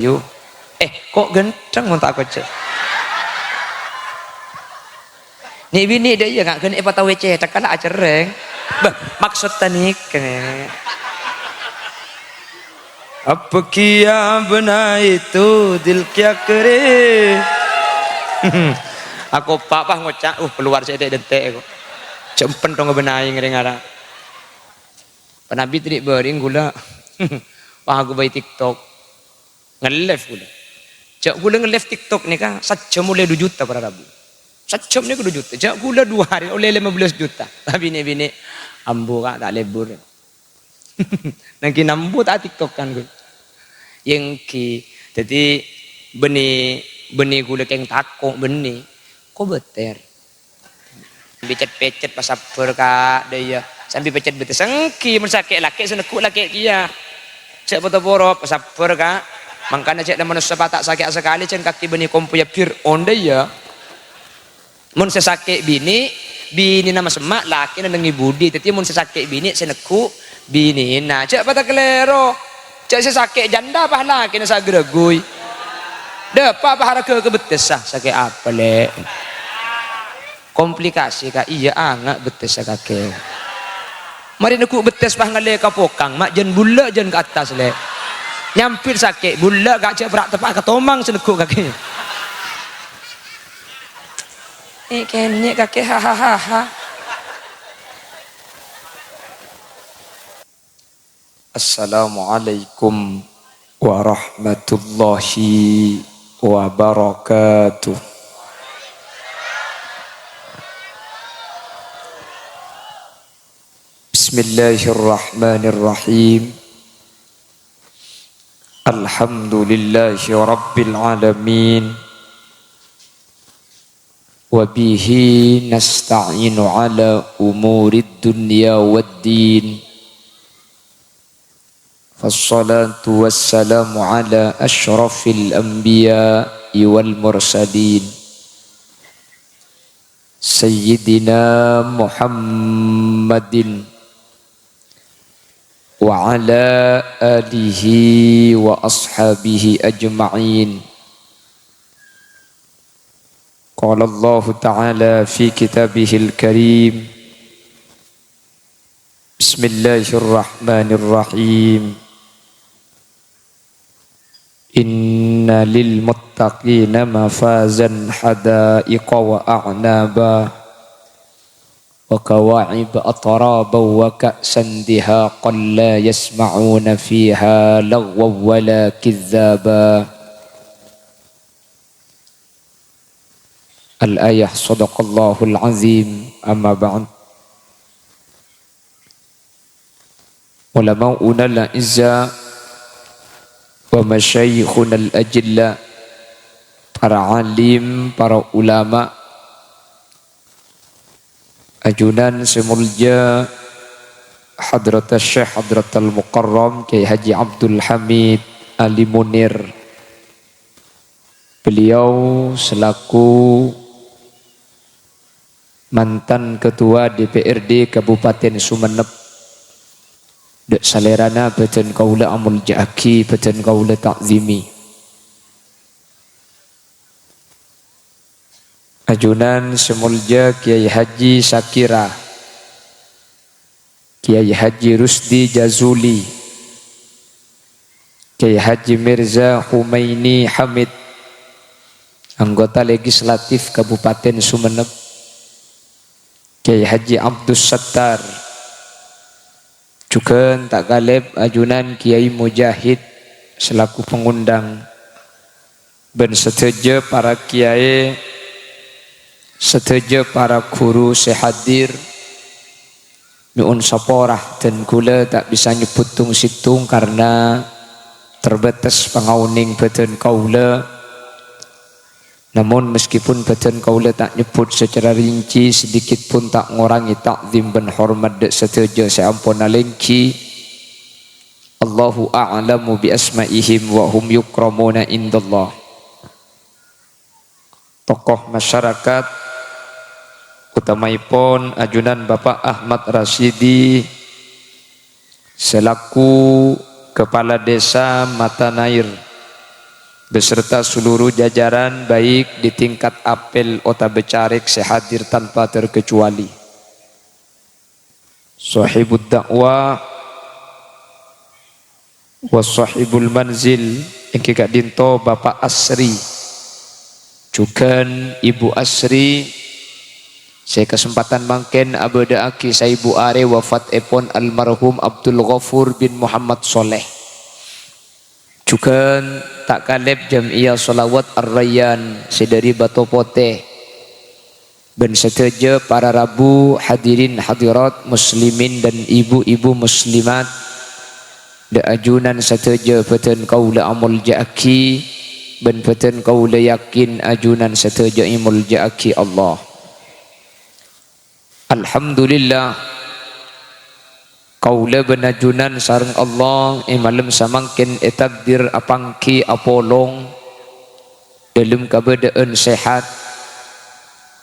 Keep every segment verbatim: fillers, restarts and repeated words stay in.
Yu. Eh, kok gendheng mon ta' kocè'? Nè' binè' dâ' iyâ, nga' ghân èpatawè cèthak kala acerrèng. Bâh, maksod tanighâ, nè'. Apa kiya bâna itu dil kiya kere? Ako pa-, pas ngoca', uh, kalowar sè ètè'-dentè' kok. Jhâ' empen dong bâna aèng rèng ara. Panabi tadi bâring ghulâ. Wah, aku bâi TikTok. Nge-live ghulâ. Jhâ' ghulâ nge-live TikTok nèka sajjhâm ollè du juta para rabu. Sajjhâm nèka du juta. Jhâ' ghulâ du arè ollè lèma bellâs juta. Tapè nè'-binè', "Ambu, Ka', ta' lebur." Nangkè nambu ta' TikTok kan ghulâ. Yènggi. Dhâddhi bânnè, bânnè ghulâ kèng tako' bânnè. Kobâtèr. Sambi cet-pècet, pasabbhâr, Ka', dâ' iyâ. Sambi pècet bettessa, ènggi, mon sakè' lakè' sè neggu' lakè' kèya. Jhâ' poro-poro, pasabbhâr, Ka'. Mangkana jhâ' la manossa pa' ta' sakè'a sakalè, jhân kakè bânnè kompoyya Fir'aun, dâ' iyâ. Mon sè sakè' binè', binèna masemma', lakèna nèng è budi. Dhâddhi mon sè sakè' binè', sè neggu' binèna. Jhâ' pata kalèro. Jhâ' sè sakè' janda, pa' lakèna sè aghârâghuy. Dâpa' pa' harga ka bettessa, sakè' apa, Lè'? Komplikasi, Ka'. Iyâ, anga' bettessa kakè. Marè neggu' bettes pas ngallè ka pokang, ma' jân bulâ' jân ka attas, Lè'. Nyampit sakè', bulâ', Ka', jhâ' pèra' teppa' ka tomang sè neggu' kakè. Eh, kènè' kakè, hahahaha. Assalamualaikum warahmatullahi wabarakatuh. Bismillahirrahmanirrahim. Alhamdulillahi rabbil alamin. Wa bihi nasta'inu ala umurid dunya wad din. Wassalatu wassalamu ala asyrafil anbiya'i wal mursalin, Sayyidina Muhammadin wa ala alihi wa ashabihi ajma'in. Qala Allahu ta'ala fi kitabihil karim, Bismillahirrahmanirrahim. Inna lil muttaqina mafazan hadaiqa wa a'naba, wa kawa'iba atraba, wa ka'san dihaqan la yasma'una fiha lagwan wa la kizzaba. Al-ayah, sadaqallahul azim, amma ba'd. Ulama'unal a'izza wa masyayikhunal ajilla, para alim, para ulama, ajunan sè molja Hadratus Syekh Hadratal Mukarram Kiai Haji Abdul Hamid Ali Munir. Beliau selaku mantan Ketua D P R D Kabupaten Sumenep, dâ' salèrana bâdân kaulâ amolja'aghi, bâdân kaulâ ta'zimi. Ajunan sè molja Kiai Haji Sakira, Kiai Haji Rusdi Jazuli, Kiai Haji Mirza Humaini Hamid, anggota legislatif Kabupaten Sumenep, Kiai Haji Abdus Sattar, jhughân ta' kalèp ajunan Kiai Mujahid selaku pengundang, bân sadhâjâ para kiyaè, sadhâjâ para ghuru sè hadir, nyo'on sapora, dân kaulâ ta' bisa nyebbhut tong-sèttong karna terbatas pangaonèng bhâdhân kaulâ. Namon, meskipun bhâdhân kaulâ ta' nyebbhut sacara rinci, sedikit pun ta' ngorangè ta'zim bân hormat dâ' sadhâjâ sè ampon alèngghi. Allahu a'lamu bi asma'ihim wa hum yukramuna indallah. Tokoh masyarakat, utamaèpon ajunan Bapak Ahmad Rasidi selaku Kepala Desa Matanair, beserta seluruh jajaran, baik di tingkat apel otabâ carèk sè hadir tanpa terkecuali. Sahibud da'wah wa sahibul manzil, èngghi ka'dinto Bapak Asri, jhughân Ibu Asri, sè kasempadhân mangkèn abâdâ'aghi saèbu arè wafatèpon almarhum Abdul Ghafur bin Muhammad Soleh. Jhughân ta' kalèp Jam'iyah Sholawat Ar-Rayyan sè dâri Bato Potè, bân sadhâjâ para rabu, hadirin hadirat, muslimin dan ibu-ibu muslimat, dâ' ajunan sadhâjâ bâdân kaulâ amolja'aghi, bân bâdân kaulâ yakin ajunan sadhâjâ èmolja'aghi Allah. Alhamdulillah, kaulâ bân ajunan sareng Allah è malem samangkèn ètakdir apangghi apolong dâlem kabâdâ'ân sehat,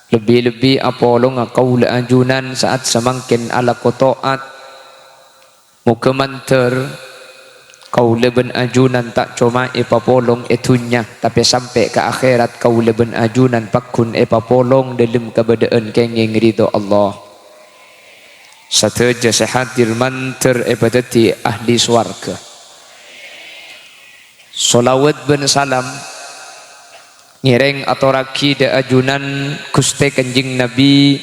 lebbi-lebbi apolonga kaulâ ajunan sa'at samangkèn alako to'at. Moghâ mandhâr kaulâ bân ajunan ta' coma èpapolong è dhunnya, tapè sampè' ka akhèrat kaulâ bân ajunan pagghun èpapolong dâlem kabâdâ'ân kèngèng ridho Allah. Sadhâjâ sè hadir mandhâr èpadhâddhi ahli sowarghâ. Sholawat bân salam ngèrèng atorraghi dâ' ajunan Ghustè Kanjeng Nabi,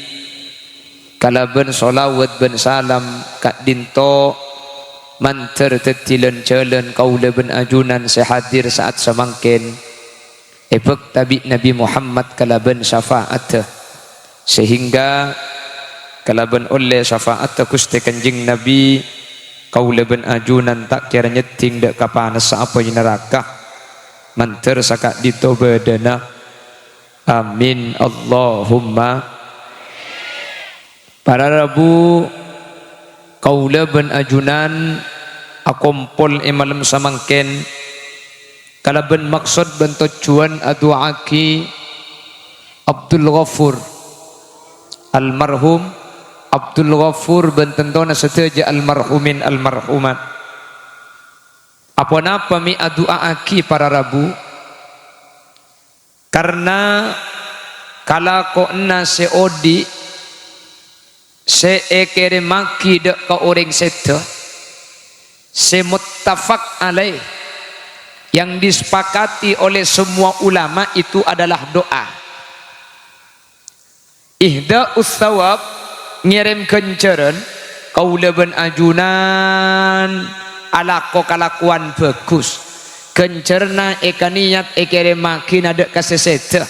kalabân sholawat bân salam ka'dinto mandhâr dhâddhi lan-jhâlân kaulâ bân ajunan sè hadir sa'at samangkèn, èbhâkta bi' Nabi Muhammad kalabân syafa'adhâ, sehingga kalabân ollè syafa'adhâ Ghustè Kanjeng Nabi, kaulâ bân ajunan ta' kèra nyeddhing dâ' ka panassa apoy naraka, mandhâr saka'dinto bâdâna. Amin, Allahumma. Para rabu, kaulâ bân ajunan akompol è malem samangkèn kalabân maksod bân tojjhuwân adu'aaghi Abdul Ghafur, almarhum Abdul Ghafur bân tantona sadhâjâ almarhumin almarhumat. Aponapa mè' adu'aaghi para rabu? Karna kalakowanna sè odi' sè èkèrèmmaghi dâ' ka orèng sèdhâ, sè muttafaq alaih, yang disepakati oleh semua ulama itu adalah doa. Ihda'us tsawab, ngèrèm ghânjhârân, kaulâ bân ajunan alako kalakowan bhâghus. Ghânjhârânna èkaniyat èkèrèmmaghi dâ' ka sè sèdhâ.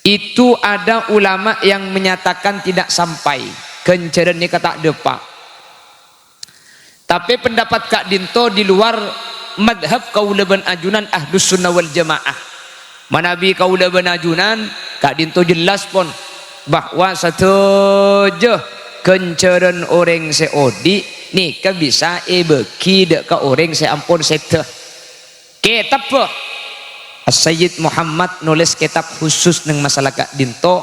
Itu ada ulama yang menyatakan tidak sampai, ghânjhârân nèka ta' dâpa'. Tapè pendapat ka'dinto di luar madhab kaulâ bân ajunan Ahlus Sunnah wal Jamaah. Manabi kaulâ bân ajunan ka'dinto jelas pon bahwa sadhâjâ ghânjhârân orèng sè odi' nèka bisa èbâghi dâ' ka orèng sè ampon sèdhâ. Kètabbhâ As-Sayyid Muhammad nolès kètab khusus neng masalah ka'dinto,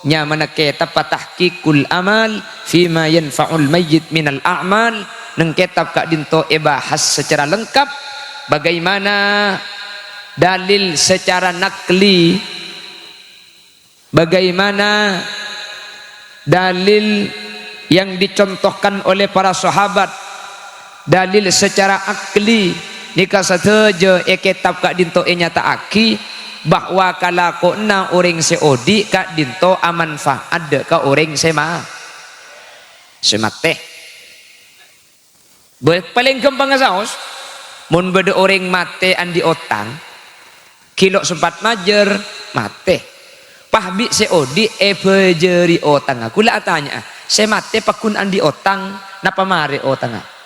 nyamana kètab Tahqiqul Amal Fima Yanfa'ul Mayyit Minal A'mal, neng kètab ka'dinto èbahas secara lengkap bagaimana dalil secara nakli, bagaimana dalil yang dicontohkan oleh para sahabat, dalil secara akli, nèka sadhâjâ è kètab ka'dinto ènyata'aghi bahwa kalakowanna orèng sè odi' ka'dinto amanfa'at dâ' ka orèng sè ma-, sè matè. Bâ-, palèng ghâmpangnga saos, mon bâdâ orèng matè andi' otang, ghi' lo' sempat majâr, matè. Pas bi' sè odi' èbâjâri otangnga. Kaulâ atanya'a, sè matè pagghun andi' otang, napa marè otangnga?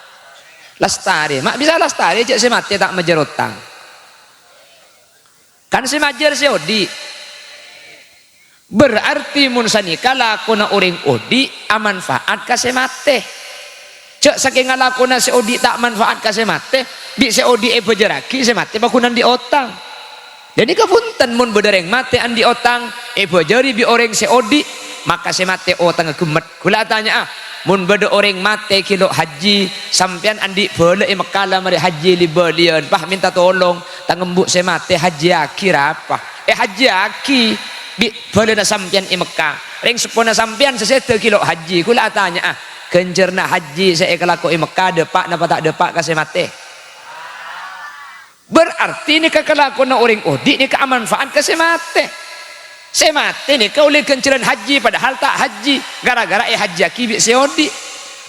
Lastarè. Ma' bisa lastarè jhâ' sè matè ta' majâr otang. Kan sè majâr sè odi'. Berarti mon sanèka lakona orèng odi' amanfa'at ka sè matè. Jhâ' sakènga lakona sè odi' ta' manfa'at ka sè matè, bi' sè odi' èbâjârraghi, sè matè pagghun andi' otang. Dhâddhi kabhunten mon bâdâ rèng matè andi' otang, èbâjâri bi' orèng sè odi', maka sè matè otangnga ghemmet. Kaulâ atanya'a, Mon bâdâ orèng matè ghi' lo' hajji, sampèyan andi' bhâlâ è Mekka la marè hajji li-bâliyân, pas mènta tolong, "Tang embu' sè matè hajjiyaghi, ra apa?" Èhajjiyaghi bi' bhâlâna sampèyan è Mekka. Rèng seppona sampèyan sè sèdhâ ghi' lo' hajji, kaulâ atanya'a, ghânjhârânna hajji sè èkalako è Mekka dâpa' napa ta' dâpa' ka sè matè? Berarti nèka kalakowanna orèng odi' nèka amanfaat ka sè matè. Sè matè nèka ollè ghânjhârân hajji, padahal ta' hajji, gara-gara èhajjiyaghi bi' sè odi'.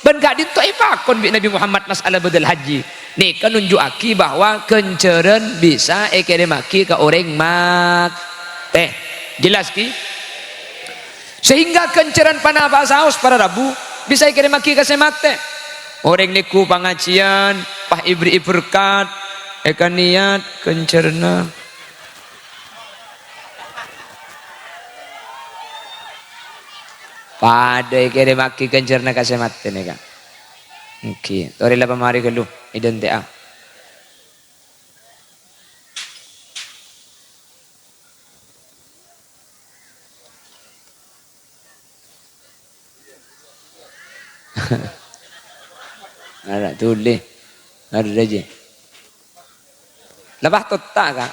Bân ka'dinto èpakon bi' Nabbhi Muhammad mas'ala bâdâl hajji. Nèka nunju'aghi bahwa ghânjhârân bisa èkèrèmmaghi ka orèng matè. Jelas, ghi? Sehingga ghânjhârân panapa'a saos para rabu bisa èkèrèmmaghi ka sè matè. Orèng nèngghu pangajiyân, pas èberri'i berkat, èkanèyat ghânjhârânna. Padâ èkèrèmmaghi ghânjhârânna ka sè matè nèka. Èngghi, torè la pamarè ghâllu, èdhântè'a. Ara dhuli. Ara dhuli. Lepas totta, Kak.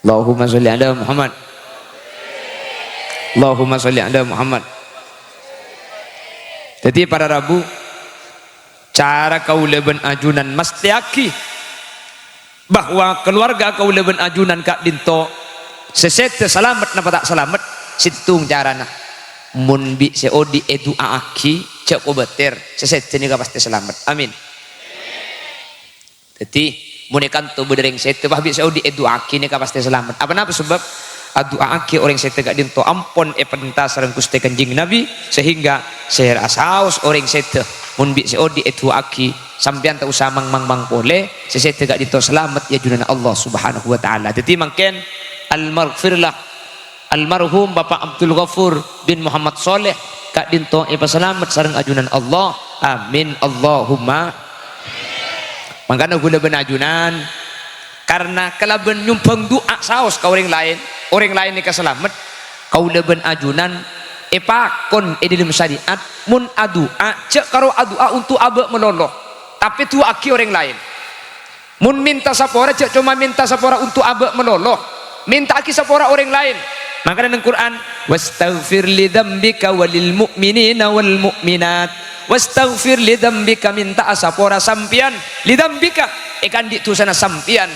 Allahumma sholli ala Muhammad. Allahumma sholli ala Muhammad. Dhâddhi, para rabu, cara kaulâ bân ajunan mastèyaghi bahwa kaluwarga kaulâ bân ajunan ka'dinto sè sèdhâ salamet napa ta' salamet, sèttong carana. Mon bi' sè odi' èdu'a'aghi, jhâ' kobâtèr, sè sèdhâ nèka pastè salamet. Amin. Dhâddhi, mon è kanto bâdâ rèng sèdhâ, pas bi' sè odi' èdu'a'aghi nèka pastè salamet. Apa napa sabâb? Adu'a'aghi orèng sèdhâ ka'dinto ampon èpenta sareng Ghustè Kanjeng Nabbhi, sehingga sèra saos orèng sèdhâ. Mon bi' sè odi' èdu'a'aghi, sampèyan ta' osa mang-mangmang polè, sè sèdhâ ka'dinto salamet è ajunanna Allah Subhanahu wa Ta'ala. Dhâddhi, mangkèn, al-maghfirlah Almarhum Bapak Abdul Ghafur bin Muhammad Soleh ka'dinto èpasalamet sareng ajunan Allah. Amin, Allahumma. Mangkana kaulâ bân ajunan, karna kalabân nyombhâng du'a saos ka orèng laèn, orèng laèn nèka salamet, kaulâ bân ajunan èpakon è dhâlem syariat, mon adu'a, jhâ' karo adu'a onto' abâ' malolo, tapè du'aaghi orèng laèn. Mon mènta sapora, jhâ' coma mènta sapora onto' abâ' malolo. Mènta'aghi sapora orèng laèn. Mangkana neng Qur'an, "Wastaghfir li dzambika walil mu'minina wal mu'minat." Wastaghfir li dzambika, mènta'a sapora sampèyan. Li dzambika, èkaandi' dusana sampèyan.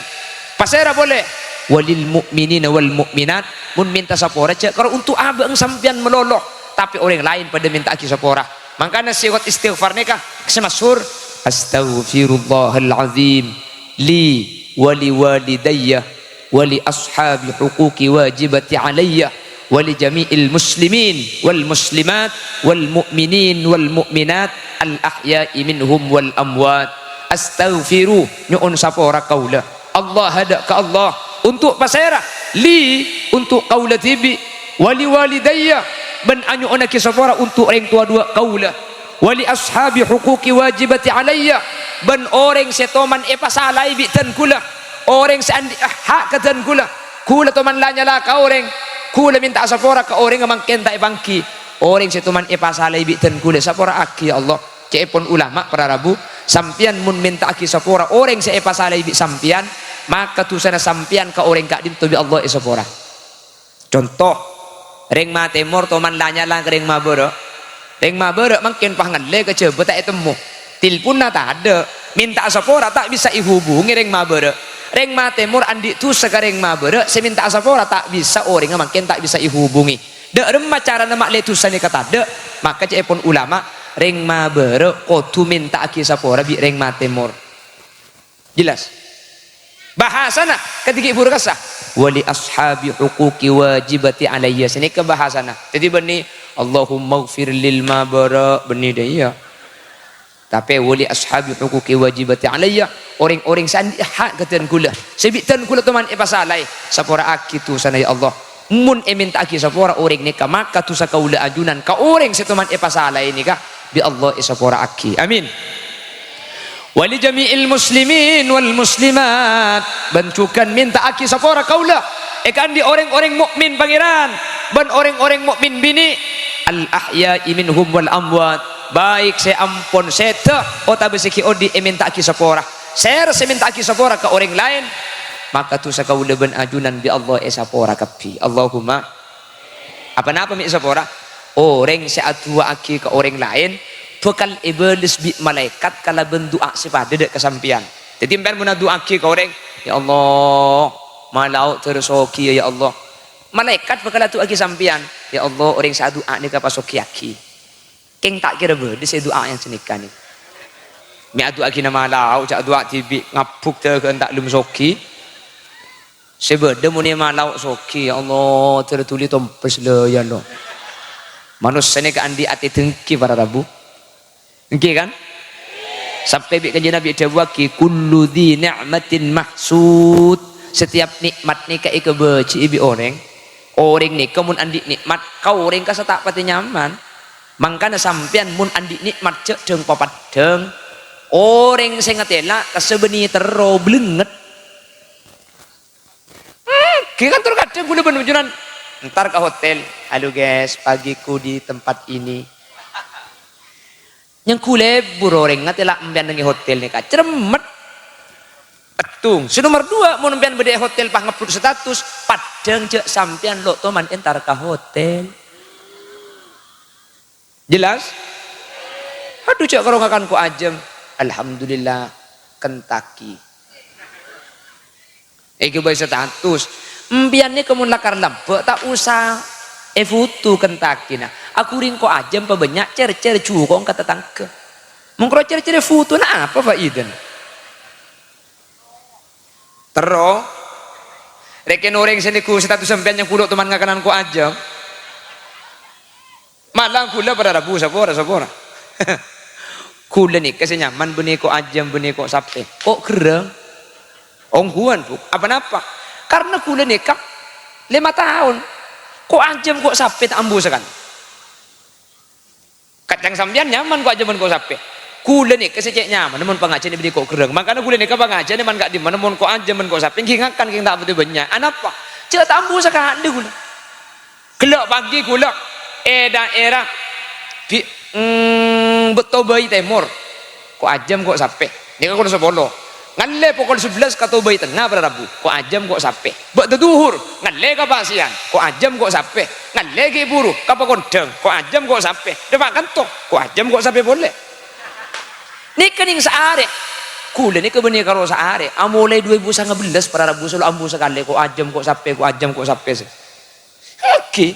Pasèra polè? Walil mu'minina wal mu'minat. Mon mènta sapora, jhâ' karo onto' abâ'eng sampèyan malolo. Tapè orèng laèn padâ mènta'aghi sapora. Mangkana sighot istighfar nèka sè masyhur, "Astaghfirullahal azim li wa li walidayya wa li ashabi huquqi wajibati alayya wa li jami'il muslimin wal muslimat wal mu'minin wal mu'minat al ahya'i minhum wal amwat." Astaghfiru, nyo'on sapora kaulâ. Allah, adâ' ka Allah. Onto' pasèra? Li, onto' kaulâ dhibi'. Wali walidayya, bân anyo'onnaghi sapora onto' rèng towa duwâ' kaulâ. Wali ashabi huquqi wajibati alayya, bân orèng sè toman èpasalaè bi' dân kaulâ. Orèng sè andi' ha' ka dân kaulâ. Kaulâ toman la nyala ka orèng. Kaulâ mènta'a sapora ka orèngnga mangkèn ta' èpangghi. Orèng sè toman èpasalaè bi' dân kaulâ, sapora'aghi, ya Allah. Ca'èpon ulama para rabu, sampèyan mon mènta'aghi sapora orèng sè èpasalaè bi' sampèyan, maka dusana sampèyan ka orèng ka'dinto bi' Allah èsapora. Conto, rèng Matèmor toman la nyala ka rèng Mabârâ'. Rèng Mabârâ' mangkèn pas ngallè ka Jhâbâ ta' ètemmo. Tilponna tadâ', mènta'a sapora ta' bisa èhubungè rèng Mabârâ'. Rèng Matèmor andi' dusa ka rèng Mabârâ', sè mènta'a sapora ta' bisa, orèngnga mangkèn ta' bisa èhubungè. Dâ' remma carana ma'lè dusa nèka tadâ', maka ca'èpon ulama, rèng Mabârâ' kodhu mènta'aghi sapora bi' rèng Matèmor. Jelas? Bahasana kadhi ghi' bhuru kassa. "Wali ashabi huquqi wajibati alayya." Sanèka bahasana. Dhâddhi bânnè, "Allahummaghfir lil Mabârâ'," bânnè dâ' iyâ. Tapè "wali ashabi huquqi wajibati alayya," orèng-orèng sè andi' ha' ka dân kaulâ, sè bi' dân kaulâ toman èpasalaè, sapora'aghi dusana, ya Allah. Mon èmènta'aghi sapora orèng nèka, maka dusa kaulâ ajunan ka orèng sè toman èpasalaè nèka, bi' Allah èsapora'aghi. Amin. "Wali jami'il muslimin wal muslimat," bân jhughân mènta'aghi sapora kaulâ èkaandi' orèng-orèng mukmin, Pangèran. Bân orèng-orèng mu'min binè', al-ahya'i minhum wal amwat, baik sè ampon sèdhâ otabâ sè ghi' odi' èmènta'aghi sapora. Sèra sè mènta'aghi sapora ka orèng laèn, maka dhusa kaulâ bân ajunan bi' Allah èsapora kabbhi. Allahumma. Apa-napa mè' sapora? Orèng sè adu'a'aghi ka orèng laèn bhâkal èbâles bi' malaèkat kalabân du'a sè padâ dâ' ka sampèyan. Dhâddhi, sampèyan mon adu'a'aghi ka orèng, "Ya Allah, malao dârâ soghi, ya Allah." Malaèkat bhâkal adu'a'aghi sampèyan, "Ya Allah, orèng sè adu'a nèka pasoghi'aghi." Kèng ta' kèra bâdâ sè du'a yang sanèka nèka. Mè' adu'a'aghina malao, jhâ' adu'a dhibi', ngabbhuk dâghân ta' lem soghi. Sè bâdâ mon è malao soghi, "Ya Allah, dârâ dhuli tompes la, ya Allah." Manossa nèka andi' atè dengki, para rabu. Èngghi, kan? Sampè' bi' Kanjeng Nabi èdhâbuwaghi, "Kullu dzi ni'matin mahsud." Setiap nikmat nèka èkabâji'i bi' orèng. Orèng nèka mon andi' nikmat, ka orèng kassa ta' patè nyaman. Mangkana sampèyan mon andi' nikmat jhâ' dhâng-papaddhâng. Orèng sè ngatèla' kassa bânnè terro blengnget. Hmm, ghi' kantor kadhâng kaulâ bân ajunan. Entar ka hotel. "Halo, guys, pagiku di tempat ini." Nyang ghulâ buru orèng ngatèla' sampèyan neng è hotel nèka. Cermet. Ètung. Sè nomer dua, mon sampèyan bâdâ è hotel pas ngeblud status, paddhâng jhâ' sampèyan lo' toman entar ka hotel. Jelas? Adhu, jhâ' karo ngakan ko' ajâm. Alhamdulillah, Kentucky. Èghâbây status. Sampèyan nèka mon lakar lambâ', ta' osa èfoto Kentucky-na. Aghuri ko' ajâm pabânnya', cèr-cèr jhuko' ka tatangghâ. Mon karo cèr-cèr èfoto, na apa faidana? Terro, rèken orèng sè nèghu status sampèyan nyang ghulâ toman ngakanan ko' ajâm. Malah ghulâ para rabu, sapora, sapora. Ghulâ nèka sè nyaman bânnè ko' ajâm, bânnè ko' sapè. Ko' ghârrâng. Ongghuwân, Bu. Apa-napa? Karna ghulâ nèka lèma taon. Ko' ajâm, ko' sapè ta' ambu sakalè. Kadhâng sampèyan nyaman ko' ajâm bân ko' sapè. Ghulâ nèka sè cè' nyamanna mon pangajiân bânnè ko' ghârrâng. Mangkana ghulâ nèka pangajiân mon ka'dhimma mon ko' ajâm bân ko' sapè, èngghi ngakan kèng ta' patè bânnya'. Anapa? Jhâ' ta' ambu sakalè ghulâ. Ghellâ' pagi ghulâ è daerah bi-, mm, Tobai Tèmor. Ko' ajâm, ko' sapè. Nèka pokol sapolo. Ngallè pokol sabellâs ka Tobai Tengnga para rabu. Ko' ajâm, ko' sapè. Bâ'da dhuhur. Ngallè ka Pasèyan. Ko' ajâm, ko' sapè. Ngallè ghi' buru ka Pakondhâng. Ko' ajâm, ko' sapè. Dâpa' kanto. Ko' ajâm, ko' sapè polè. Nèka nèng saarè. Ghulâ nèka bânnè karo saarè. Amolaè dhu èbu sanga bellâs para rabu solo ambu sakalè. Ko' ajâm, ko' sapè, ko' ajâm, ko' sapè sè. Èngghi.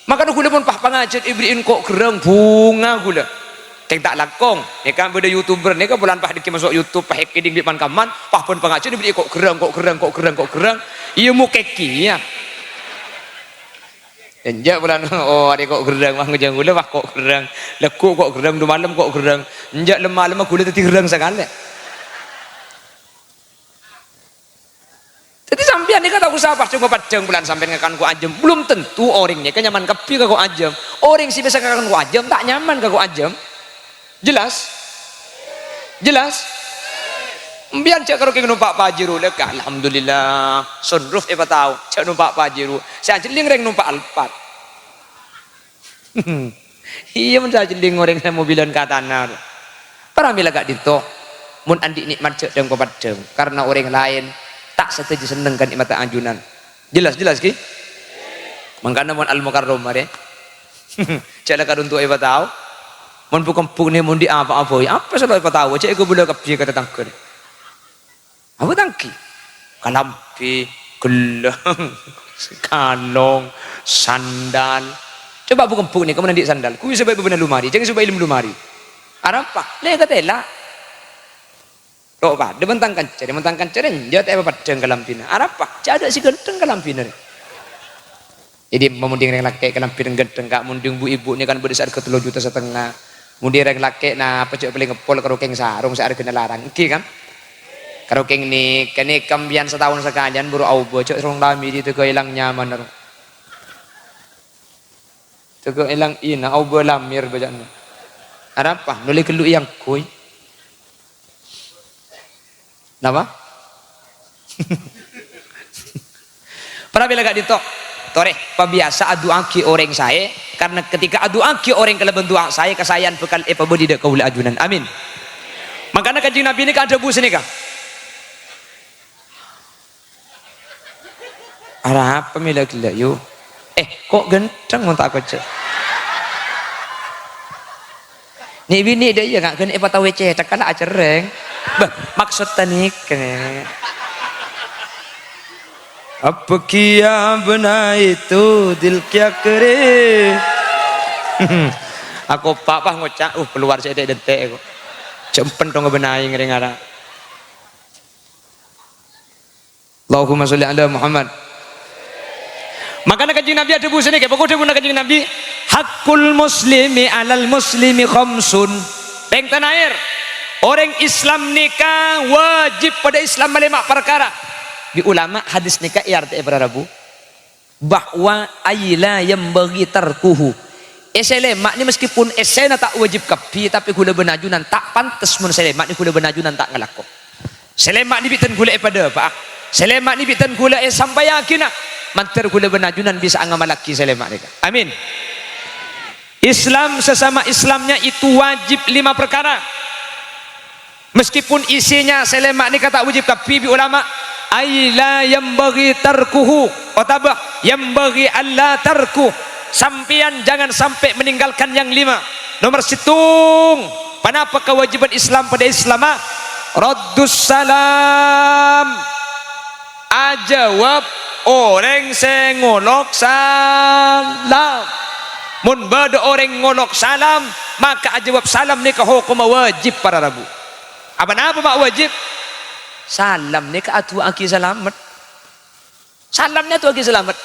Mangkana ghulâ mon pas pangajiân èberri'i ko' ghârrâng, bhunga ghulâ. Kèng ta' langkong. Nèka bâdâ YouTuber nèka bulân pas dhâggi' maso' YouTube, pas èkèdhing bi' pan-kamman, pas bân pangajiân èberri'i ko' ghârrâng, ko' ghârrâng, ko' ghârrâng, ko' ghârrâng. Iyâ mokèghi, yâ. Enjâ' bulân, oh, arè ko' ghârrâng, wah, ngajâng ghulâ, wah, ko' ghârrâng. Lagghu' ko' ghârrâng, dhu malem ko' ghârrâng. Enjâ' lem-malemma ghulâ dhâddhi ghârrâng sakalè. Dhâddhi sampèyan nèka ta' osa pas jhungko paddhâng bulân sampèyan ngakan ko' ajâm. Belum tentu orèng nèka nyaman kabbhi ka ko' ajâm. Orèng sè bisa ngakan ko' ajâm ta' nyaman ka ko' ajâm. Jelas? Jelas? Sampèyan jhâ' karo kèng nompa' Pajero lè, ka, alhamdulillah, sunroof èpatao, jhâ' nompa' Pajero. Sè ajhelling rèng nompa' Alphard. Iyâ, mon sajhelling orèng sè mobilan ka tana. Para mèla ka'dinto, mon andi' nè'mat jhâ' dhâng-papaddhâng, karna orèng laèn ta' sadhâjâ senneng ka nè'matta ajunan. Jelas, jelas, ghi? Mangkana mon Al-Mukarramah rè, jhâ' la kadhunto èpatao. Mon bu-kembu nè mon dhi' apa-apa, apa sè lo èpatao, jhâ' èkabâlâ kabbhi ka tatangghâna. Apa tangki? Kalambhi, ghellâng, kalong, sandal. Coba bu-kembu nèka mon andi' sandal. Kuwi sè bâi bâbâna lomari, jhâng sè bâi lem lomari. Arapa? Lè katèla. Ro' padâ bân tang kanca, bân tang kanca rè enjâ' ta' èpapaddhâng kalambhina. Arapa? Jhâ' adâ' sè ghântheng kalambhina rè. Dhâddhi, mon dhing rèng lakè' kalambhina ghântheng, Ka', mon dhing bu-ibu nè kan bâdâ sè arghâ tello juta satengnga. Mon dhing rèng lakè' napa jhâ' palèng èpol karo kèng sarong sè arghâna larang, èngghi kan? Karo kèng nè, kènè kambhiyân sataon sakalèyan buru aobâ, jhâ' sarong lamiri tèghâ èlang nyamanna, ro. Tèghâ èlang ina, aobâ lamir bâjâna. Arapa? Nolè ghellu' èyangghuy. Napa? Para mèla ka'dinto. Torè, pabiyasa adu'aaghi orèng saè, karna ketika adu'aaghi orèng kalabân du'a saè, kasaèyan bhâkal èpabâdhi dâ' kaulâ ajunan. Amin. Mangkana Kanjeng Nabi nèka adhâbu sanèka. Arapa mè' la ghellâ', yu? Eh, kok gendheng mon ta' kocè'? Nè' binè' dâ' iyâ, nga' ghân èpatawè cèthak kala acerrèng. Bâh, maksod taniken. Abghiyâ abnaitu dil kyakri. Ako pa'-pa' ngoca', uh, kalowar sè dâ'-dântè' kok. Jhâ' empen tong abnai ngrèng ara'. Allahumma sholli ala Muhammad. Mangkana Kanjeng Nabi adhâbu sanèka, pokok dhâbuna Kanjeng Nabi, "Haqqul muslimi alal muslimi khamsun." Pèng tanaèr, orèng Islam nèka wajib padâ Islam malèma' parkara. Bi' ulama hadis nèka èartè'è para rabu. Bahwa ay la yanbaghi tarkuhu. È sè lèma' nè meskipun èssèna ta' wajib kabbhi, tapè ghulâ bân ajunan ta' pantes mon sè lèma' nè ghulâ bân ajunan ta' ngalako. Sè lèma' nè bi' dân ghulâ èpadâpa'a. Sè lèma' nè bi' dân ghulâ èsampayaghinah. Mandhâr ghulâ bân ajunan bisa'a ngamallaghi sè lèma' nèka. Amin. Islam sesama Islamnya itu wajib lima perkara. Meskipun isinya sè lèma' nèka ta' wajib kabbhi bi' ulama, ay la yanbaghi tarkuhu, otabâ yanbaghi alla tarku, sampèyan jangan sampè' meninggalkan yang lima. Nomor sèttong, ponapa kewajiban Islam padâ Islama? Raddus salam. Ajâwâb orèng sè ngolok salam. Mon bâdâ orèng ngolok salam, maka ajâwâb salam nèka hokomma wajib para rabu. Apa napa ma' wajib? Salam nèka adu'aaghi salamet. Salam nèka adu'aaghi salamet.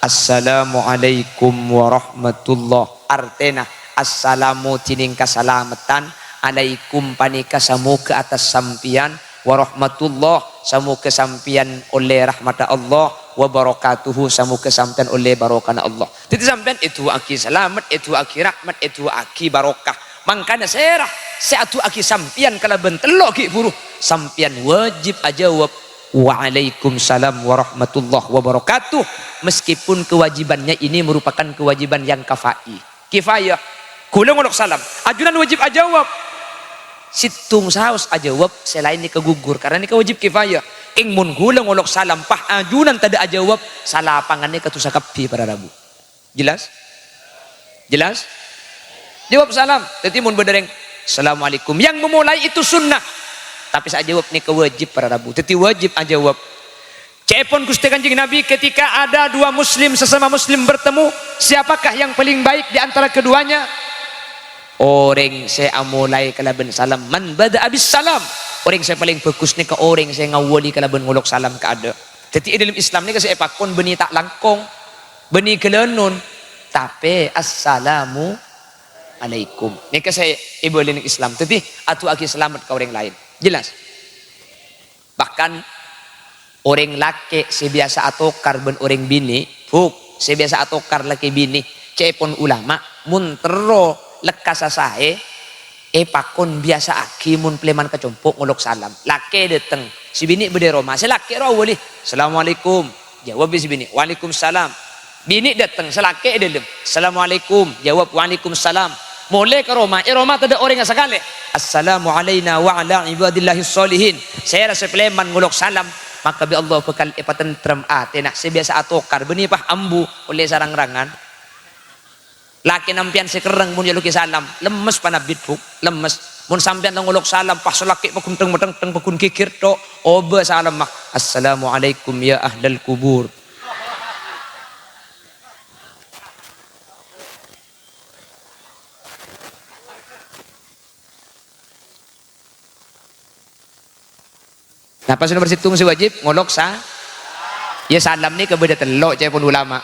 "Assalamualaikum warahmatullah." Artèna, "Assalamu dhinèng kasalameddhân, alaikum panèka samoghâ attas sampèyan, warahmatullah, samoghâ sampèyan ollè rahmatta Allah, wabarakatuhu, samoghâ sampèyan ollè barokana Allah." Dhâddhi sampèyan èdu'aaghi salamet, èdu'aaghi rahmat, èdu'aaghi barokah. Mangkana sèra sè adu'aaghi sampèyan kalabân tello' ghi' bhuru, sampèyan wajib ajâwâb, "Waalaikumsalam warahmatullahi wabarakatuh." Meskipun kewajibannya ini merupakan kewajiban yang kafai, kifayah. Ghulâ ngolok salam, ajunan wajib ajâwâb. Sèttong saos ajâwâb, sè laèn nèka gugur, karna nèka wajib kifayah. Kèng mon ghulâ ngolok salam, pas ajunan tadâ' ajâwâb, salapangan nèka dhusa kabbhi para rabu. Jelas? Jelas? Jawab salam. Dhâddhi mon bâdâ rèng, "Assalamualaikum." Yang memulai itu sunnah. Tapè sè ajâwâb nèka wajib para rabu. Dhâddhi wajib ajâwâb. Ca'èpon Ghustè Kanjeng Nabi, ketika ada dua muslim, sesama muslim bertemu, siapakah yang paling baik di antara keduanya? Orèng sè amolaè kalabân salam. Man bada'a bis salam. Orèng sè palèng bhâghus nèka orèng sè ngawali kalabân ngolok salam kaadâ'. Dhâddhi è dâlem Islam nèka sè èpakon bânnè ta' langkong. Bânnè ghâlânon, tapè, "Assalamu alaikum." Nèka sè èbâli neng Islam. Dhâddhi, adu'aaghi salamet ka orèng laèn. Jelas? Bahkan, orèng lakè' sè biyasa atokar bân orèng binè', bu, sè biyasa atokar lakè binè, ca'èpon ulama, mon terro lekkasa saè, èpakon biyasa'aghi mon palèman ka compo' ngolok salam. Lakè dâteng, sè binè' bâdâ è roma, sè lakè' ro awali, "Assalamualaikum." Jawab bi' sè binè', "Waalaikumsalam." Binè' dâteng, sè lakè' è dâlem, "Assalamualaikum." Jawab, "Waalaikumsalam." Molè ka roma, è roma tadâ' orèngnga sakalè. "Assalamu alaina wa ala ibadillahis sholihin." Sèra sè palèman ngolok salam, maka bi' Allah bhâkal èpatentrem atèna. Sè biyasa atokar, bânnè pas ambu, ollè sarang-rangan. Lakèna sampèyan sè kerrèng mon èolokè salam, lemmes panabit, bu, lemmes. Mon sampèyan la ngolok salam, pas sè lakè' paghun teng-mateng, teng paghun ghighir tho', obâ salamma, "Assalamualaikum ya ahlal kubur." Napa sè nomer sèttong sè wajib? Ngolok sa-, ya, salam nèka bâdâ tello', ca'èpon ulama.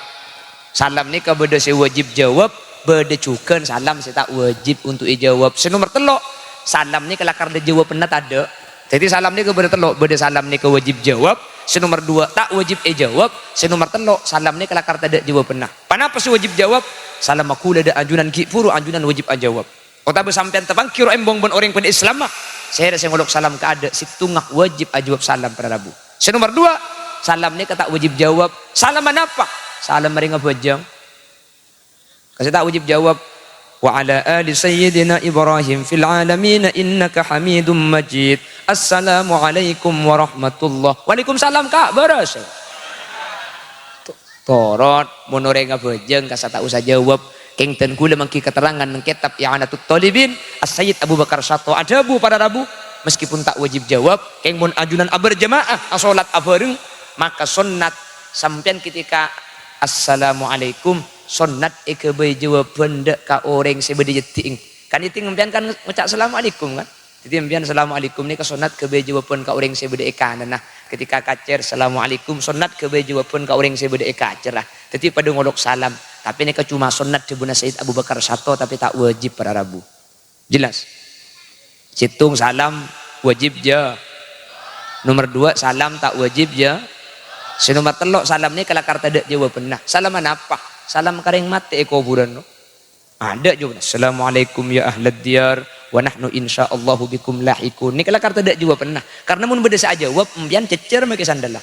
Salam nèka bâdâ sè wajib jawab, bâdâ jhughân salam sè ta' wajib untuk èjawab. Sè nomer tello', salam nèka lakar tadâ' jawabânna tadâ'. Dhâddhi, salam nèka bâdâ tello', bâdâ salam nèka wajib jawab, sè nomer duwâ' ta' wajib èjawab, sè nomer tello', salam nèka lakar tadâ' jawabânna. Ponapa sè wajib jawab? Salamma ghulâ dâ' ajunan ghi' bhuru ajunan wajib ajawab. Otabâ sampèyan tapangghi ro embong bân orèng padâ Islamma, sèra sè ngolok salam kaadâ', sèttongnga wajib ajâwâb salam para rabu. Sè nomer duwâ', salam nèka ta' wajib jâwâb. Salamma napa? Salam marè ngabhâjâng. Kasè ta' wajib jawab. "Wa ala ali sayyidina Ibrahim fil alamin innaka hamidum majid. Assalamualaikum warahmatullah." "Waalaikumsalam, Ka', bârâs." To-, torot, mon orèng ngabhâjâng, kasè ta' osa jawab. Kèng dân kaulâ mangghi katerrangan neng kètab I'anatut Thalibin, As-Sayyid Abu Bakar Syato adhâbu para rabu, meskipun ta' wajib jawab, kèng mon ajunan aberjamaah, asholat abhâreng, maka sonnat sampèyan ketika "Assalamualaikum", sonnat èghâbây jawabhân dâ' ka orèng sè bâdâ è cèdhi'na. Kan èdhing sampèyan kan ngoca' "Assalamualaikum", kan? Dhâddhi sampèyan "Assalamualaikum" nèka sonnat ghâbây jawabhân ka orèng sè bâdâ è kananna. Ketika kacèr, "Assalamualaikum", sonnat ghâbây jawabhân ka orèng sè bâdâ è kacèrra. Dhâddhi padâ ngolok salam. Tapè nèka coma sonnat dhâbuna Sayyid Abu Bakar Syato, tapè ta' wajib para rabu. Jelas? Sèttong, salam wajib ja-, nomer dua, salam ta' wajib ja-, sè nomer tello', salam nèka lakar tadâ' jawabhânna. Salam anapa? Salam ka rèng matè è kobhurân, no. Adâ' jawabhânna, "Assalamualaikum ya ahlad diyar, wa nahnu insyaallahu bikum lahiqun." Nèka lakar tadâ' jawabhânna. Karna mon bâdâ sè ajawab, empèyan cèccèr makè sandalla.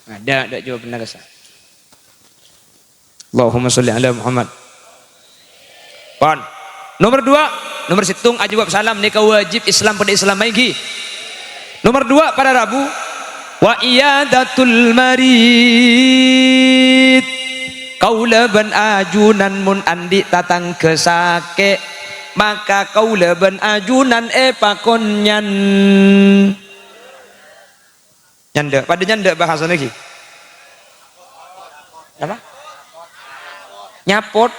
Adâ', adâ' jawabhânna kassa'. Allahumma sholli ala Muhammad. Pon. Nomer dua, nomer sèttong ajawab salam nèka wajib Islam padâ Islam maènggi. Nomer dua, para rabu, wa iyadatul marid. Kaulâ bân ajunan mon andi' tatangghâ sakè', maka kaulâ bân ajunan èpakon nyan-, nyandhâ'. Padâ nyandhâ' bhâsana ghi. Apa? Nyapot.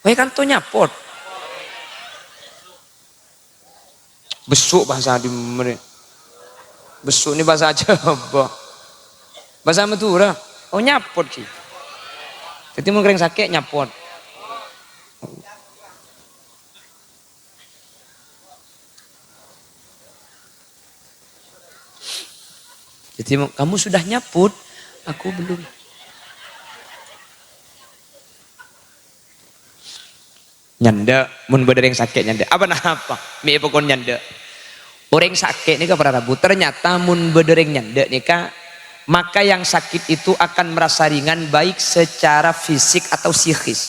Wè, kanto nyapot. Besso' bhâsa dimma rè? Besso' nè bhâsa Jhâbâ. Bhâsa Madhurâ. Oh, nyapot ghi. Dhâddhi mon rèng sakè' nyapot. Dhâddhi, "Kamu sudah nyaput? Aku belum." Nyandhâ', mon bâdâ rèng sakè' nyandhâ'. Apa napa? Mè' èpakon nyandhâ'. Orèng sakè' nèka para rabu, ternyata mon bâdâ rèng nyandhâ' nèka, maka yang sakit itu akan merasa ringan baik secara fisik atau psikis.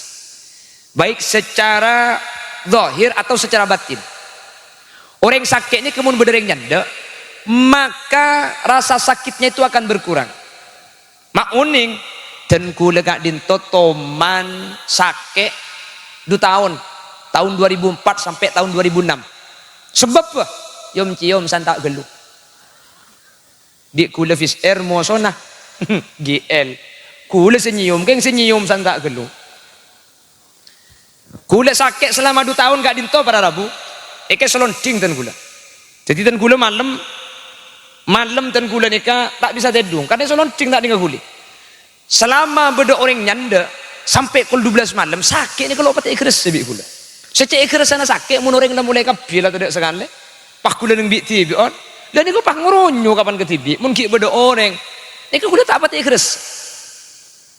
Baik secara zahir atau secara batin. Orèng sakè' nèka mon bâdâ rèng nyandhâ', maka rasa sakitnya itu akan berkurang. Ma' onèng, dân kaulâ ka'dinto toman sakè' du taon, taon dua ribu empat sampè' taon dua ribu enam. Sabâbbhâ, yom-ciyom santa' ghâllu. Dhi' kaulâ Wizz Air mosona G L. Kaulâ sè nyèyom, kèng sè nyèyom santa' ghâllu. Kaulâ sakè' salama du taon ka'dinto para rabu, èkè salonding dân kaulâ. Dhâddhi dân kaulâ malem, malem dân kaulâ nèka ta' bisa tèdung, karna salonding ta' nèngalè. Salama bâdâ orèng nyandhâ' sampè' kol dua belas malem, sakè' nèka lo' patè èghâressa bi' kaulâ. Sè cè' èghâressana sakè' mon orèng la molaè kabbhi la tadâ' sakalè. Pas kaulâ neng bi'-dhibi'ân, la nèko pas ngoronyo kapan kadhibi', mon ghi' bâdâ orèng. Nèka kaulâ ta' patè èghâressa.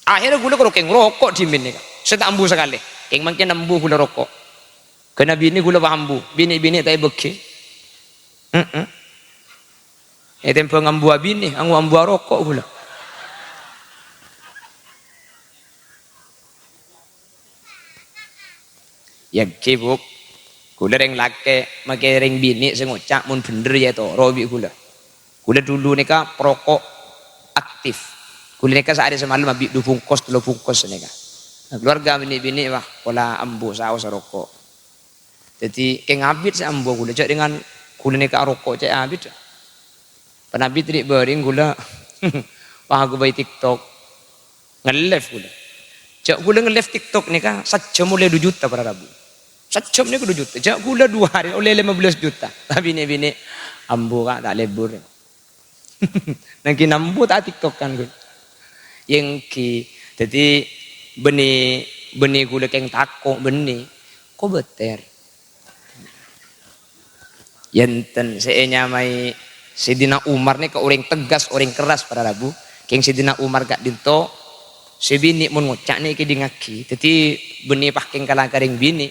Akhèrra kaulâ karo kèng roko' dhimèn nèka. Sè ta' ambu sakalè. Kèng mangkèn ambu kaulâ roko'. Ghâna binè kaulâ pas ambu. Binè-binè ta' èbâghi. Heeh. Ètèmbhâng ambu abinè, ango ambu aroko' kaulâ. Yâ, ghi, Bu'. Kaulâ rèng lakè', makè rèng binè' sè ngoca' mon bhendher yâ ètoro' bi' kaulâ. Kaulâ dulu nèka perokok aktif. Kaulâ nèka saarè samalem abi' du bungkos, tello bungkos nèka. Nah, keluarga binè'-binè', wah, pola ambu saos aroko'. Dhâddhi, kèng abit sè ambu kaulâ, jhâ' dhing kaulâ nèka aroko' cè' abit. Pan abit ri' bâring kaulâ, wah, aghâbây TikTok. Nge-live kaulâ. Jhâ' kaulâ nge-live TikTok nèka sajjhâm ollè du juta para rabu. Sajjhâm nèka du juta. Jhâ' kaulâ du arè ollè lèma bellâs juta. Tapè binè'-binè', "Ambu, Ka', ta' lebur." Nangkèn ambu ta' TikTokan, Gun. Yâ èngghi. Dhâddhi bânnè, bânnè kaulâ kèng tako' bânnè. Kobâtèr. Yâ enten sè ènyamaè Sayyidina Umar nèka orèng tegas, orèng keras para rabu. Kèng Sayyidina Umar ka'dinto sè binè' mon ngoca' nèka èdingngaghi. Dhâddhi bânnè pas kèng kala ka rèng binè'.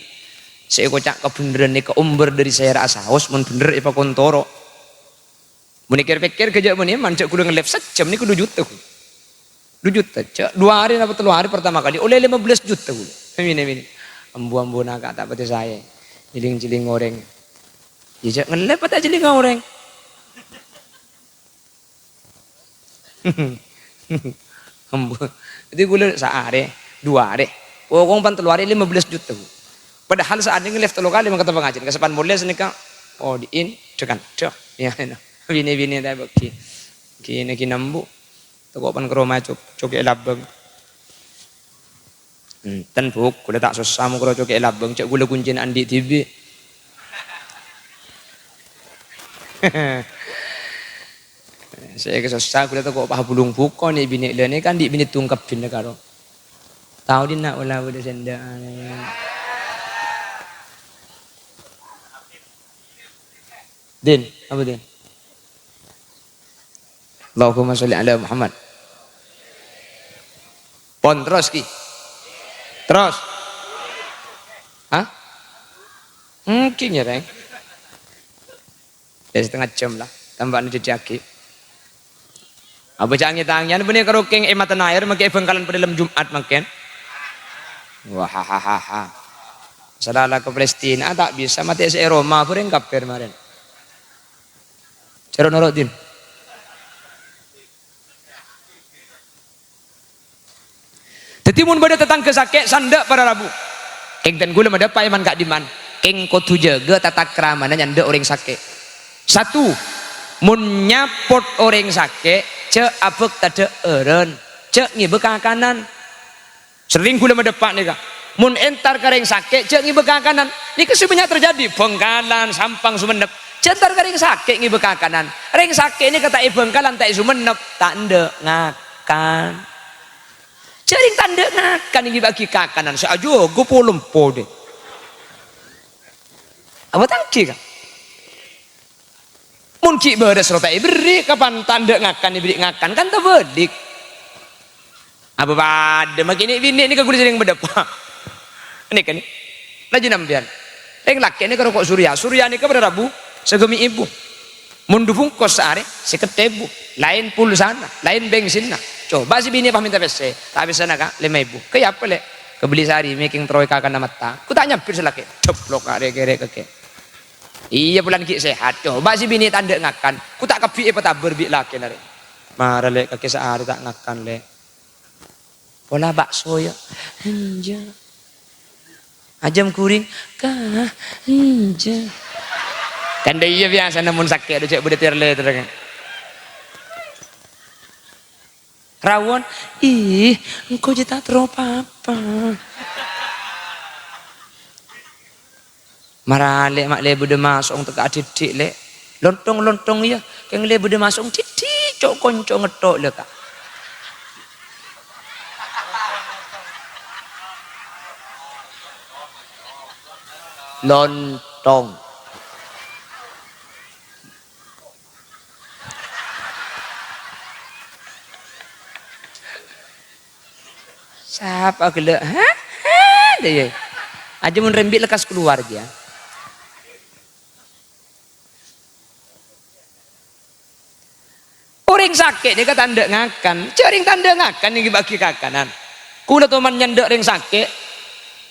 Sè èkoca' kabhendherrân nèka ombâr dhâri sèra'a saos, mon bhendher èpakontoro. Mon èkèr-pèkkèr ghâjâ' bânnè, man jhâ' ghulâ ngallèp sajjhâm nèko du juta, ghulâ. Du juta, jhâ' du arè napa tello arè pertama kali, ollè lèma bellâs juta, ghulâ. Mènè, mènè. Ambu-ambuna ka' ta' patè saè. Jhilling-jhilling orèng. Iyâ, jhâ' ngallèp ta' jhillinga orèng. Ambu. Dhâddhi ghulâ saarè, du arè, pokok pan tello arè lèma bellâs juta. Padahal saarè ngallèp tello kalè mangkata pangajhiyân. Kasapan molè sanèka, oh, diin, dhekan, deh. Ya, binè-binè ta' bâgi. Ghi nèka nambu. Tako' pan ka roma cok-, cokè' labâng. Enten, Bu', ghulâ ta' sossa mokoro cokè' labâng, jhâ' ghulâ kuncèna andi' dhibi'. Sè èkasossa ghulâ tako' pabulung buko nè' binè' lâ nè kan andi' binè' tungkebbhin karo. Tao dinna' ola bâdâ sèndhâ'ân. Din, apa, Din? Allahumma sholli ala Muhammad. Pon, terros, Ki. Terros. Hah? Mungkin ya, Reng. Ya, setengah jam lah. Tambâna dhâddhi aghi. Apa jhâ' ngètangè, bânnè karo kèng è Matanaya, mangkèn è Bhângkalan padâ lem Jumat mangkèn. Wahahaha. Salala ka Palestina, ta' bisa, matè sè è roma, bhâreng kabbhi marèn. Jhâ' ro'-noro', Din. Dhâddhi, mon bâdâ tatangghâ sakè', sandhâ' para rabu. Kèng ten ghulâ madâpa' è man ka'dimman. Kèng kodhu jâgâ tatakramana nyandhâ' orèng sakè'. Satu, mon nyapot orèng sakè', jhâ' abhâkta dhâ'ârân, jhâ' ngèbâ kakanan. Serrèng ghulâ madâpa' nèka. Mon entar ka rèng sakè', jhâ' ngèbâ kakanan. Nèka sè bânnya' terjadi, Bhângkalan, Sampang, Songennep. Jhâ' entar ka rèng sakè' ngèbâ kakanan. Rèng sakè' nèka ta' è Bhângkalan, ta' è Songennep, ta' endâ' ngakan. Jhâ' rèng ta' endâ' ngakan ngèbâ'aghi kakanan, sè ajâgâ polempo, deh. Apa ta' ènggi, Ka'? Mon ghi' bârâs ro ta' èberri', kapan ta' endâ' ngakan èberri' ngakan, kan tabâlik. Apa padâ, makè nè'-binè' nèka ghulâ serrèng madâpa'. Nèka nè'. Laju sampèyan. Rèng lakè' nèka roko' Surya. Surya nèka para rabu sagâmè' èbu. Mon du bungkos saarè, sèket èbu. Laèn pulsana, laèn bengsinna. Coba sè binè' pas mènta pèssè. Ta' pèssèna, Ka', lèma èbu. Kèya apa, Lè'? Kabelli sari mèkèng terro è kakana matta. Ghu ta' nyambit sè lakè'. Dheplok ka' rè'-kèrè' kakè. Iyâ, polana ghi' sehat. Coba sè binè' ta' endâ' ngakan. Ghu ta' kabbhi èpatabâr bi' lakèna rè'. Mara, Lè', kakè saarè ta' ngakan, Lè'. Pola bakso, yâ. Enjâ'. Ajâm ghuring. Ka, enjâ'. Kan dâ' iyâ biyasana mon sakè' dâ' jhâ' bâdâ ter-lèter, kan. Rawon. Ih, engko' jhâ' ta' terro pa-apa. Mara, Lè', ma' lè' bâdâ maso'ong tekka' dhiddhi', Lè'. Lontong-lontong, iyâ. Kèng lè' bâdâ maso'ong dhiddhi', co'-konco' ngetto', Lè', Ka'. Lontong. Sapa ghellâ'? Hah? Hah? Dâ' iyâ. Ajâm mon rembi' lekkas kalowar, yâ. Orèng sakè' nèka ta' endâ' ngakan. Jhâ' rèng ta' endâ' ngakan nèka bâgi kakanan. Kaulâ toman nyandhâ' rèng sakè'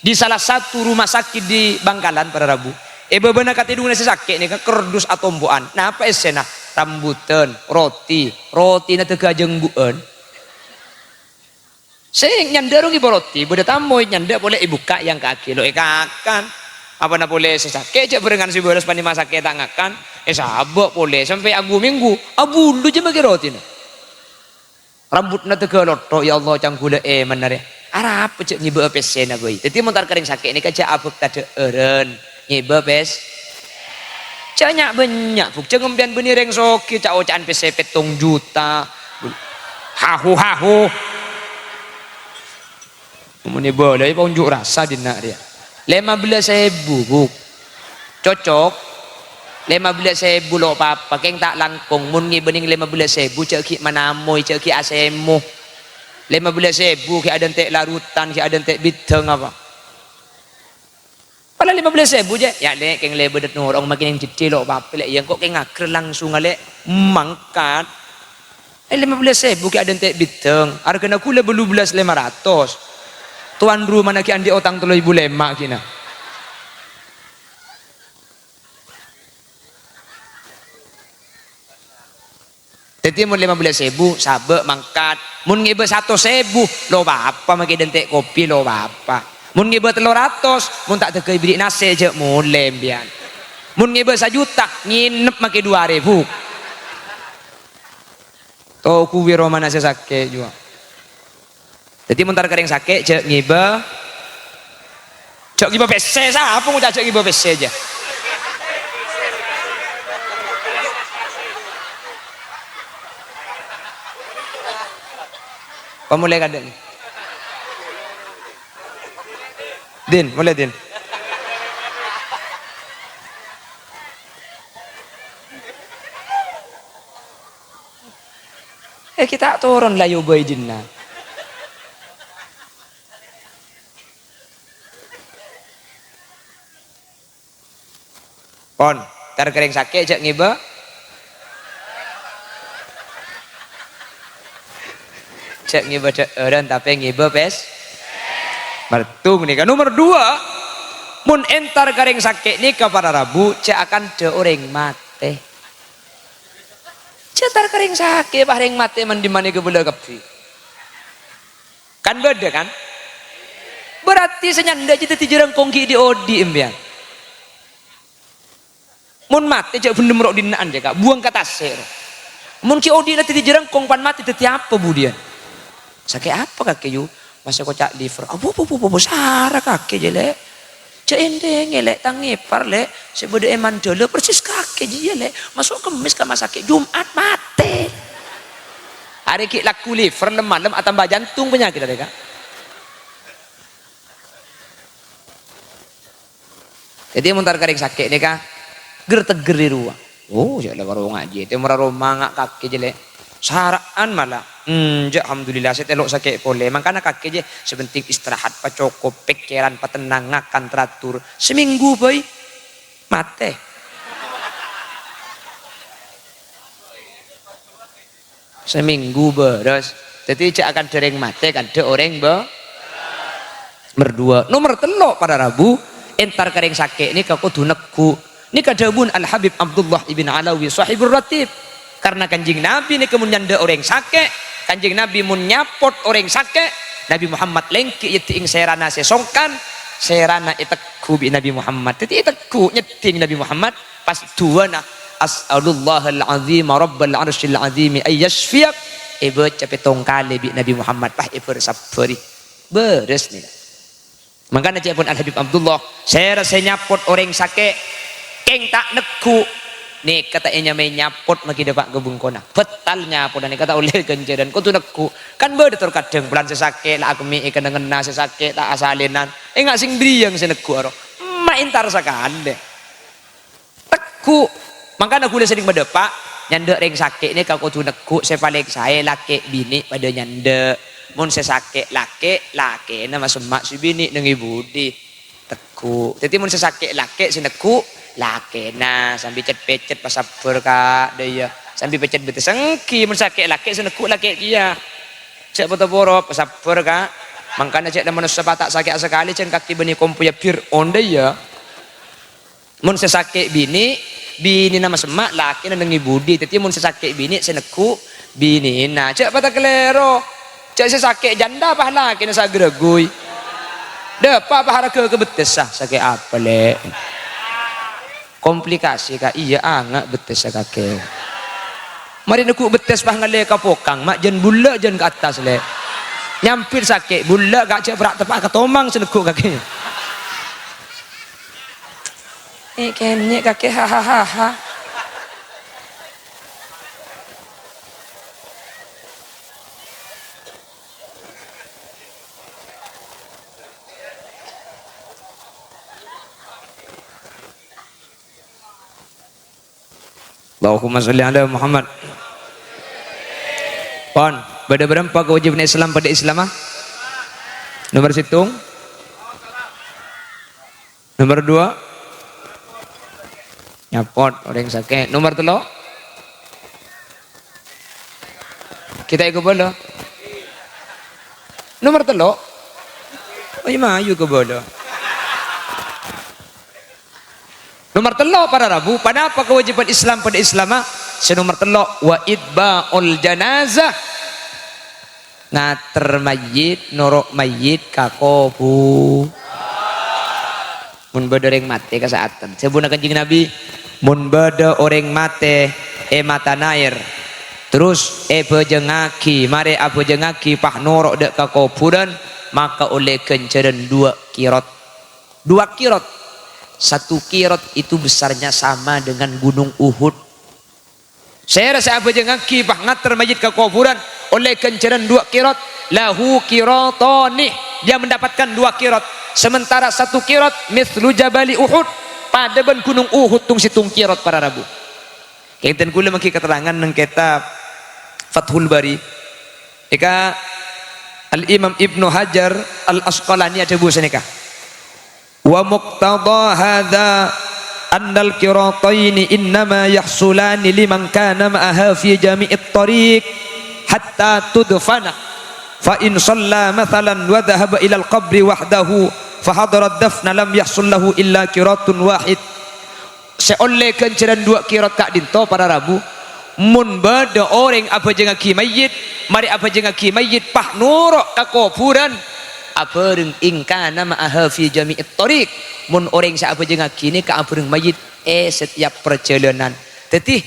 di salah satu rumah sakit di Bangkalan, para rabu. È bâbâna katèdunganna sè sakè' nèka kardus atompo'an. Napa èssèna? Rambutan, roti. Rotina tèghâ jânggu'ân. Sè nyandhâ' rowa ngibâ roti, bâdâ tamoy nyandhâ' polè èbukka' èangka'aghi, lo' èkakan. Apana polè sè sakè' jhâ' bhârengan sè bârâs panèma sakè' ta' ngakan, èsabâ' polè sampè' agu-minggu, abulu jhâ' makè rotina. Rambutna tèghâ lotto', ya Allah, cangghulâ èmana rè. Arapa jhâ' ngibâ'â pèssèna bhâi. Dhâddhi mon tar ka rèng sakè' nèka jhâ' abhâkta dhâ'ârân. Ngibâ pès-, jhâ' nya'-bânnya', Bu'. Jhâ' ngampèyan bânnè rèng soghi, ca'-oca'an pèssè pèttong juta. Hahu-hahu. Mon èbâlâi paonjhu' rasa dinna' rèya. Lèma bellâs èbu, Bu'. Cocok? Lèma bellâs èbu lo' pa-apa, kèng ta' langkong. Mon ngibâ nèng lèma bellâs èbu, jhâ' ghi' manamoy, jhâ' ghi' asèmo. Lèma bellâs èbu ghi' adânte' larutan, ghi' adânte' bidhâng apa. Pala lèma bellâs èbu, jâ. Yâ, Lè', kèng lè bâdâ norong, ma' kèng cèdhi lo' pa-apa, Lè'. Iyâ, engko' kèng ngaghâr langsunga, Lè'. Mangkat. Eh, lima belas ribu ki adântè' bidâng. Arghâna ghulâ bâllu belas lèma ratos. Towan rumana ki andi' otang tello èbu lèma' kèna. Dhâddhi, mon lima belas ribu, sabâ' mangkat. Mon ngibâ satos èbu, lo' pa-apa, makè dântè' kopi, lo' pa-apa. Mon ngibâ tello ratos, mon ta' dâgâ èbèrri' nasè', jâ' molè, empèyan. Mon ngibâ sajuta, ngènep makè dua rèbu. Toghuri romana sè sakè', jhuwa. Dhâddhi, mon entar ka rèng sakè', jâ' ngibâ. Jâ' ngibâ pèssè, sapa ngoca' jâ' ngibâ pèssè, jâ? Pamolè kadhâ'. Din, molè, Din. Eh, kita toron la èobâi dinna. Pon, entar ka rèng sakè' jâ' ngibâ. Jâ' ngibâ dhâ'ârân, tapè ngibâ pès-, mardhung nèka. Nomer dua, mon entar ka rèng sakè' nèka para rabu, jâ' akandhâ orèng matè. Jâ' entar ka rèng sakè', pas rèng matè man-, dimman kabâlâ kabbhi. Kan bâdâ, kan? Berarti sè nyandhâ jâ' dhâddhi jârângkong ghi' dhi'-odhi', empèyan. Mon matè jâ' bhendhem ro' dina'an jâ', Ka', buwâng ka tasè' ro. Mon ghi' odhi' la dhâddhi jârângkong pan matè dhâddhi apa budiyân? Sakè' apa kakè, Yu? Masa koca' liver. Abu, bu, bu, bu, bu, sara kakè jâ', Lè'. Jâ' èndhingè, Lè', tang ngèpar, Lè'. Sè bâdâ è Mandala persis kakè jiyâ, Lè'. Maso' Kemmès ka ma' sakè', Jum'at matè. Arè ghi' lagghu liver lem-malem atamba jantung panyakèt arè, Ka'. Dhâddhi, mon entar ka rèng sakè' nèka, ger-tegger è rowa. Oh, sè la bârâ ngajhi, tè mara roma nga' kakè jâ', Lè'. Sara'an mala. Hmm, jâ', alhamdulillah, sè tèlo' sakè' polè. Mangkana kakè jâ', sè penting istirahat, pacokop, pèkkèran, patennang, ngakan teratur. Samènggu bhâi. Matè. Samènggu bârâs. Dhâddhi, jâ' akandhâ rèng matè, kandhâ orèng bâ-, nomer dua. Nomer tello', para rabu, entar ka rèng sakè' nèka kodhu negghu'. Nèka dhâbuna Al-Habib Abdullah ibn Alawi, Shahibur Ratib. Karna Kanjeng Nabi nèka mon nyandhâ orèng sakè', Kanjeng Nabi mon nyapot orèng sakè', Nabi Muhammad lèngghi' è dhinèng sèrana sè songkan, sèrana ètegghu' bi' Nabi Muhammad. Dhâddhi ètegghu' nyeddhing Nabi Muhammad, pas du'ana, "As'alullahal azima rabbal arsyil azimi ay yasyfiyak." Èbâca pèttong kalè bi' Nabi Muhammad, pas èbâr-sabbhâri. Bârâs nèka. Mangkana ca'èpon Al-Habib Abdullah, sèra sè nyapot orèng sakè', kèng ta' negghu', nèka ta' ènyamaè nyapot makè dâpa' ka bengkona. Bhâttal nyapodhâ nèka ta' ollè ghânjhârân, kodhu negghu'. Kan bâdâ tor kadhâng polana sè sakè' la akemmè'è kennengnganna, sè sakè' ta' asalènan. Enga' sè bâriyâng sè negghu' aro. Ma' entar sakalè. Tegghu'. Mangkana ghulâ sering madâpa', nyandhâ' rèng sakè' nèka kodhu negghu' sè palèng saè lakè' binè' padâ nyandhâ'. Mon sè sakè' lakè', lakèna masemma' sè binè' neng è budi. Tegghu'. Dhâddhi mon sè sakè' lakè' sè negghu', lakèna sambi cet-pècet pasabbhâr, Ka', dâ' iyâ. Sambi pècet betes. Èngghi, mon sakè' lakè' sè negghu' lakè' kèya. Jhâ' poto-poro, pasabbhâr, Ka'. Mangkana jhâ' la manossa pata' sakè'a sakalè, jhân kakè bânnè kompoyya bir, ondâ iyâ. Mon sè sakè' binè', binèna masemma', lakèna neng è budi. Dhâddhi mon sè sakè' binè', sè negghu' binèna. Jhâ' pata' kalèro. Jhâ' sè sakè' jhândhâ, pas lakèna sè aghârâghuy. Dâpa' pas arghâ ka bettessa. Sakè' apa, Lè'? Komplikasi, Ka'. Iyâ, anga' bettessa kakè. Marè negghu' bettes pas ngallè ka pokang, ma' jhân bulâ' jhân ka attas, Lè'. Nyampèr sakè', bulâ', Ka', jhâ' pèra' teppa'a ka tomang sè negghu' kakè. Eh, kènè' kakè, ha, ha, ha, ha. Allahumma sholli ala Muhammad. Pon, bâdâ bârâmpa kawâjibhânna Islam padâ Islama? Nomer sèttong. Nomor dua, nyapot orèng sakè'. Nomor tello', kita ikut bola. Nomor tello', oh iya, mayu ke bola. Nomor tello', para rabu, ponapa kewajiban Islam padâ Islama? Sè nomor tello', wa itba'ul janazah. Ngater mayyit, noro' mayyit ka kobu-, Mon bâdâ orèng matè kasa'atan. Dhâbuna Kanjeng Nabi, "Mon bâdâ orèng matè è Matanair, terros èbhâjângaghi, marè abhâjângaghi pas noro' dâ' ka kobhurân, maka ollè ghânjhârân duwâ' qirot." Dua qirot. Satu qirot itu besarnya sama dengan gunung Uhud. Sèra sè abhâjângaghi pas ngater mayyit ka kobhurân, ollè ghânjhârân duwâ' qirot. Lahu qiratani, dia mendapatkan dua qirot. Sementara satu qirot mithlu jabali Uhud, padâ bân ghunong Uhud tong-sèttong qirot, para rabu. Kèngèng kaulâ manggi katerrangan neng kètab Fathul Bari. Èka Al-Imam Ibnu Hajar Al-Asqalani adhâbu sanèka. "Wa muqtadha hadza annal qirataini innama yahsulani liman kana ma'aha fi jami'it thariq hatta tudfana. Fa in shalla mathalan wa dhahaba ilal qabri wahdahu fa hadara dafna lam yahsul lahu illa qiratun wahid." Sè ollè ghânjhârân duwâ' qirot ka'dinto, para rabu, mon bâdâ orèng abhâjângaghi mayyit, marè abhâjângaghi mayyit, pas noro' ka kobhurân, abhâreng in kana ma'aha fi jami'it thariq, mon orèng sè abhâjângaghi nèka abhâreng mayyit è setiap parjhâlânan. Dhâddhi,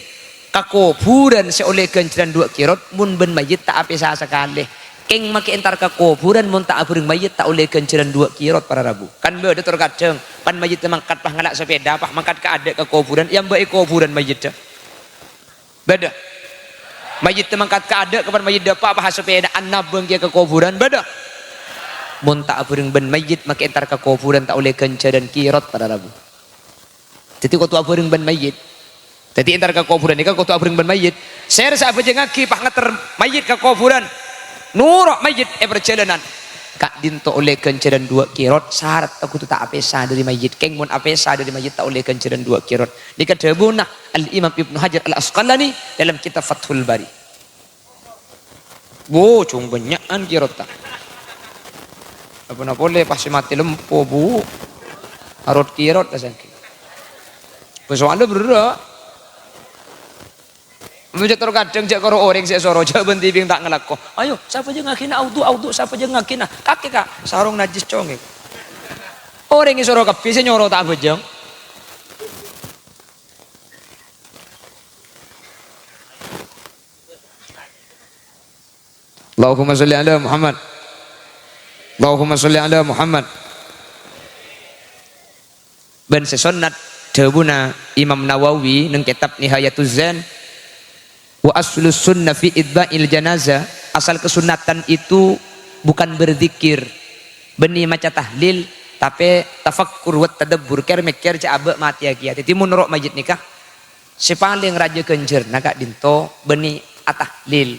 ka kobhurân sè ollè ghânjhârân duwâ' qirot, mon bân mayyit ta' apèsa sakalè. Kèng makè entar ka kobhurân mon ta' abhâreng mayyit ta' ollè ghânjhârân duwâ' qirot, para rabu. Kan bâdâ tor kadhâng, pan mayyittâ mangkat pas ngala' sapèda, pas mangkat ka adâ' ka kobhurân, èambâ'è kobhurân mayyittâ. Bâdâ. Mayyittâ mangkat ka adâ', kapan mayyit dâpa' pas sapèdaan nabâng kèya ka kobhurân, bâdâ. Mon ta' abhâreng bân mayyit, makè entar ka kobhurân ta' ollè ghânjhârân qirot, para rabu. Dhâddhi kodhu abhâreng bân mayyit. Dhâddhi entar ka kobhurân nèka kodhu abhâreng bân mayyit. Sèra sè abhâjângaghi pas ngater mayyit ka kobhurân. Noro' mayyit è parjhâlânan. Ka'dinto ollè ghânjhârân duwâ' qirot, sarat kodhu ta' apèsa dhâri mayyit. Kèng mon apèsa dhâri mayyit ta' ollè ghânjhârân duwâ' qirot. Nèka dhâbuna Al-Imam Ibnu Hajar Al-Asqalani dalam kitab Fathul Bari. Wo, jhung bânnya'an qirot ta. Apa-napa polè pas sè matè lempo, Bu. Arot qirot ta sangkè. Persoalanna berrâ'. Mon cè' tor kadhâng jhâ' karo orèng sè èsoro, jhâ' bân tibing ta' ngalako. Ayo, sapa jhâ' ngaghina audu, audu, sapa jhâ' ngaghina? Kakè, Ka', sarong najjhis congè. Orèng èsoro kabbhi sè nyoro ta' abhâjâng. Allahumma sholli ala Muhammad. Allahumma sholli ala Muhammad. Bân sè sonnat, dhâbuna Imam Nawawi neng kètab Nihayatuz Zain, "Wa aslus sunnah fi itba'il janazah," asal kesunatan itu bukan berzikir, bânnè maca tahlil, tapè tafakkur wa tadabbur, kèr-mèkkèr jhâ' abâ' matèya kèya. Dhâddhi, mon noro' mayyit nèka, sè palèng rajâ ghânjhârna ka'dinto bânnè atahlil.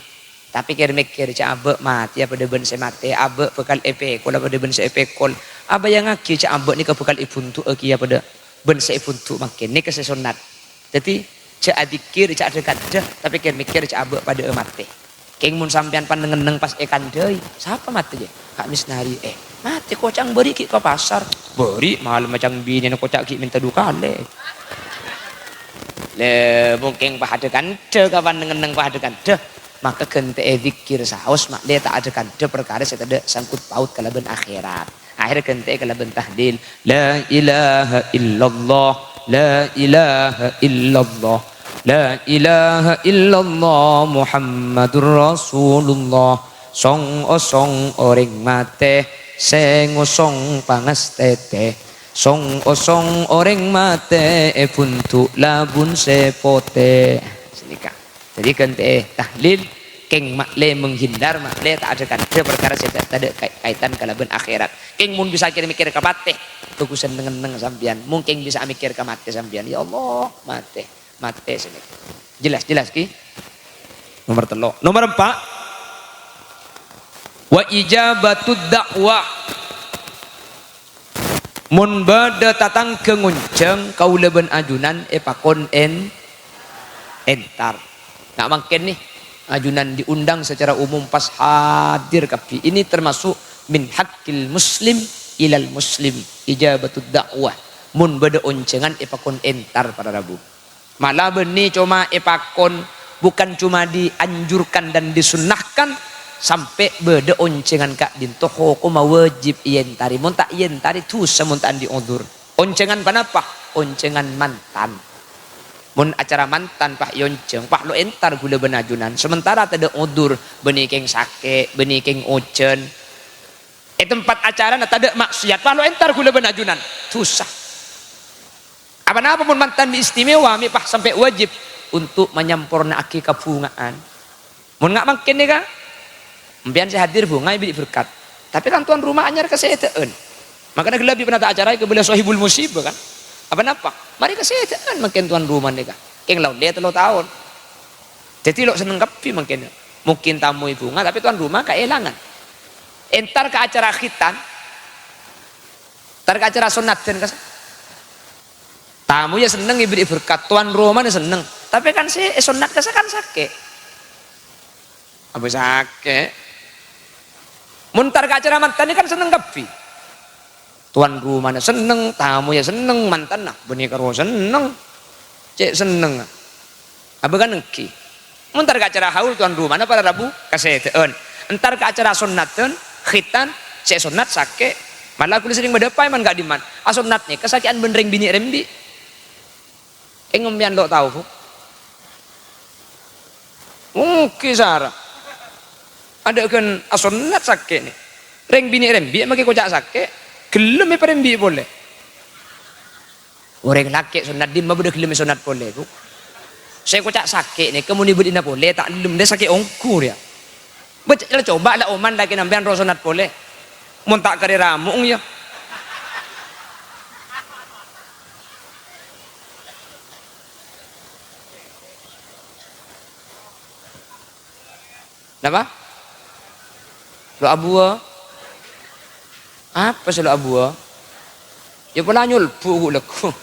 Tapè kèr-mèkkèr jhâ' abâ' matèya padâ bân sè matè, abâ' bhâkal èpèkola padâ bân sè èpèkol. Abhâjângaghi jhâ' abâ' nèka bhâkal èbhuntu'a kèya padâ bân sè èbhuntu' mangkèn. Nèka sè sonnat. Dhâddhi, jhâ' adzikkir, jhâ' adhâ-kadhâ, tapè kèr-mèkkèr jhâ' abâ' padâ'â matè. Kèng mon sampèyan pan neng-enneng pas èkandhâi, sapa matè, jâ? Ka' Misnari, eh, matè koca'na bâri' ghi' ka pasar. Bâri' malem macang binèna koca' ghi' mènta du kalè. Lè, mon kèng pas adhâ-kandhâ, kapan neng-enneng pas adhâ-kandhâ, maka ghântè'è dzikkir saos, ma'lè ta' adhâ-kandhâ parkara sè tadâ' sangkut paut kalabân akhèrat. Akhèr ghântè'è kalabân tahlil. La ilaha illallah, la ilaha illallah, la ilaha illallah Muhammadur Rasulullah. Song-osong orèng matè, sè ngosong pangastètè. Song-osong orèng matè, èbhuntu' labun sè potè. Sanèka. Dhâddhi ghântè'è tahlil, kèng ma'lè menghindar, ma'lè ta' adhâ-kadhâ parkara sè ta-, tadâ' kai-, kaitan kalabân akhèrat. Kèng mon bisa kèr-mèkkèr ka matè, bhâghusân neng-enneng sampèyan. Mon kèng bisa amèkkèr ka matè sampèyan, "Ya Allah, matè, matè," sanèka. Jelas, jelas, Ki? Nomor tello'. Nomor empa', wa ijabatud da'wah. Mon bâdâ tatangghâ ngonjhâng, kaulâ bân ajunan èpakon en-, entar. Nga' mangkèn nè, ajunan diundang secara umum pas hadir kabbhi. Ini termasuk min haqqil muslim ilal muslim, ijabatud da'wah. Mon bâdâ onjhângan èpakon entar para rabu. Mala bânnè coma èpakon, bukan cuma dianjurkan dan disunnahkan, sampè' bâdâ onjhângan ka'dinto hokomma wajib èentarè. Mon ta' èentarè, dhusa mon ta' andi' odzur. Onjhângan ponapa? Onjhângan mantan. Mon acara mantan, pas èonjhâng, pas lo' entar ghulâ bân ajunan. Sementara tadâ' odzur, bânnè kèng sakè', bânnè kèng ojhân. È tempat acarana tadâ' maksiat, pas lo' entar ghulâ bân ajunan. Dhusa. Apa-napa mon mantan mè' istimewa, mè' pas sampè' wajib untuk manyampornaaghi kabhungaan. Mon nga' mangkèn nèka, empèyan sè hadir bhunga èberri' berkat. Tapè kan tuan rumah anyar kasèdhâ'ân. Mangkana ghellâ' bi' penata acara èkabâlâ sohibul musibah kan. Apa-napa? Marè kasèdhâ'ân mangkèn tuan rumah nèka. Kèng la ollè tello taon. Dhâddhi lo' senneng kabbhi mangkèn. Mungkin tamoy bhunga, tapè tuan rumah kaèlangan. Entar ka acara khitan, entar ka acara sonnadhân, kas-, tamoyya senneng èberri' berkat, tuan romana senneng. Tapè kan sè èsonnat kassa' kan sakè'. Apa sakè'? Mon entar ka acara mantanna kan senneng kabbhi. Tuan rumana senneng, tamoyya senneng, mantanna bânnè karo senneng. Cè' sennengnga. Apa kan ènggi? Mon entar ka acara haul tuan rumana para rabu kasèdhâ'ân. Entar ka acara sonnadhân, khitan, sè sonnat sakè'. Mala ghulâ serrèng madâpa' è man ka'dimman. Asonnat nèka sakè'an bân rèng binè' rembi'. Kèng empèyan lo' tao, Bu? Ènggi sara. Adâ' ghân asonnat sakè' nè. Rèng binè' rembi' makè koca' sakè', ghellem èparembi' polè. Orèng lakè' sonnat dimma bâdâ ghellem èsonnat polè, Bu? Sè koca' sakè' nèka mon èbâdhina polè ta' ellem dâ sakè' ongghu rèya. Bâ-, la coba la oman lakèna empèyan roh sonnat polè. Mon ta' karè ramo'eng, yâ. Napa? Lo' abuwâ? Apa sè lo' abuwâ? Yâ pola nyolbu' ghu' lagghu'.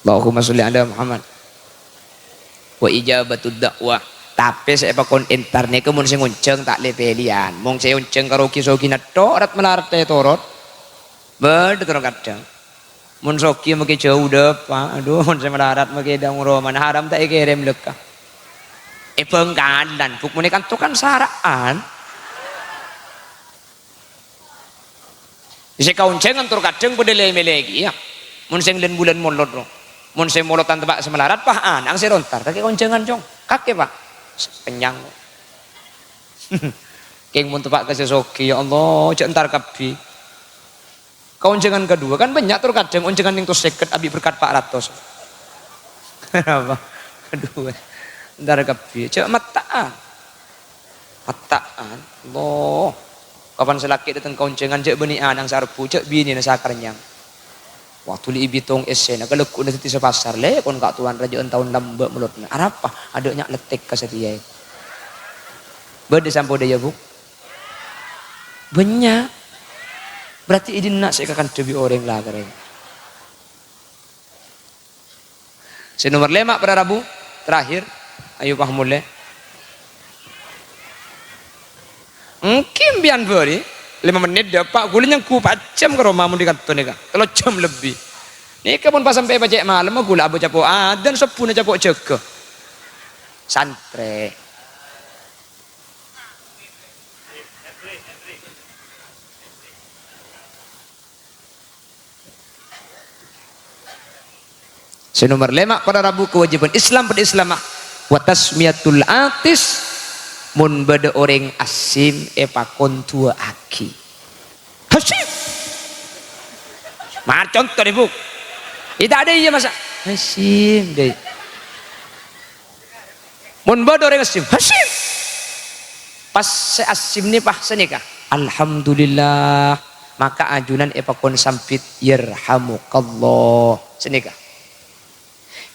Allahumma sholli ala Muhammad. Wa ijabatud da'wah. Tapè sè èpakon entar nèka mon sè ngonjhâng ta' lè-pèlèyan. Mon sè èonjhâng karo ghi-soghina tho', rat-malarat ètorot. Bâdâ terro kadhâng. Mon soghi makè jhâu dâpa', adhu, mon sè malarat makè dâ' romana, haram ta' èkèrèm lèkka. È Bhângkalan, Bu, monè kanto kan sara'an. Sè kaonjhângan tor kadhâng padâ lè-mèlè kèya. Mon sè ngèlèn bulân molod, ro. Mon sè molodhân teppa' sè malarat, pas ana'na sè rontar. Kakè kaonjhângan, Cong. Kakè, Pa'. Kenyang. Kèng mon teppa' ka sè soghi, ya Allah, jhâ' entar kabbhi. Kaonjhângan kaduwâ, kan bânnya' tor kadhâng onjhângan nèng tos sèket abi' berkat pa' ratos. Apa? Kaduwâ. Entar kabbhi. Jhâ' matta'an. Matta'an. Allah. Kapan sè lakè' dâteng kaonjhângan, jhâ' bânnè ana'na sè arebbhu, jhâ' binèna sè akarènyang. Wah, dhuli èbitong essèna, kalagghuna dhâddhi sè pasar, lè, kon ka' towan rajâ'ân taon lambâ' molodhâ. Arapa? Adâ' nya' lettek ka satèya. Bâdâ samponna, ya, Bu? Bânnya'. Berarti è dinna' sè èkakandhâ bi' orèng la karè. Sè nomer lèma', para rabu, terakhir. Ayo, pas molè. Ènggi empèyan bâri', lèma mennit dâpa', ghulâ nyangghu pa' jhâm ka roma mon dâri kanto nèka. Tello jhâm lebbi. Nèka mon pas sampè' pacè' malem, ghulâ abâ' capo' adzan, sobbhuna capo' jâgâ. Santrè. Sè nomer lèma', para rabu, kawâjibhân Islam padâ Islamma. Wa tasmiyatul atis, mon bâdâ orèng assim èpakon du'aaghi. Hasyim! Mar conto, Bu. Ita' ada iyâ masa. Hasyim, dâi. Mon bâdâ orèng assim, "Hasyim!" Pas sè assim nè, pas sanèka, "Alhamdulillah." Maka ajunan èpakon sambit, "Yarhamukallah." Sanèka.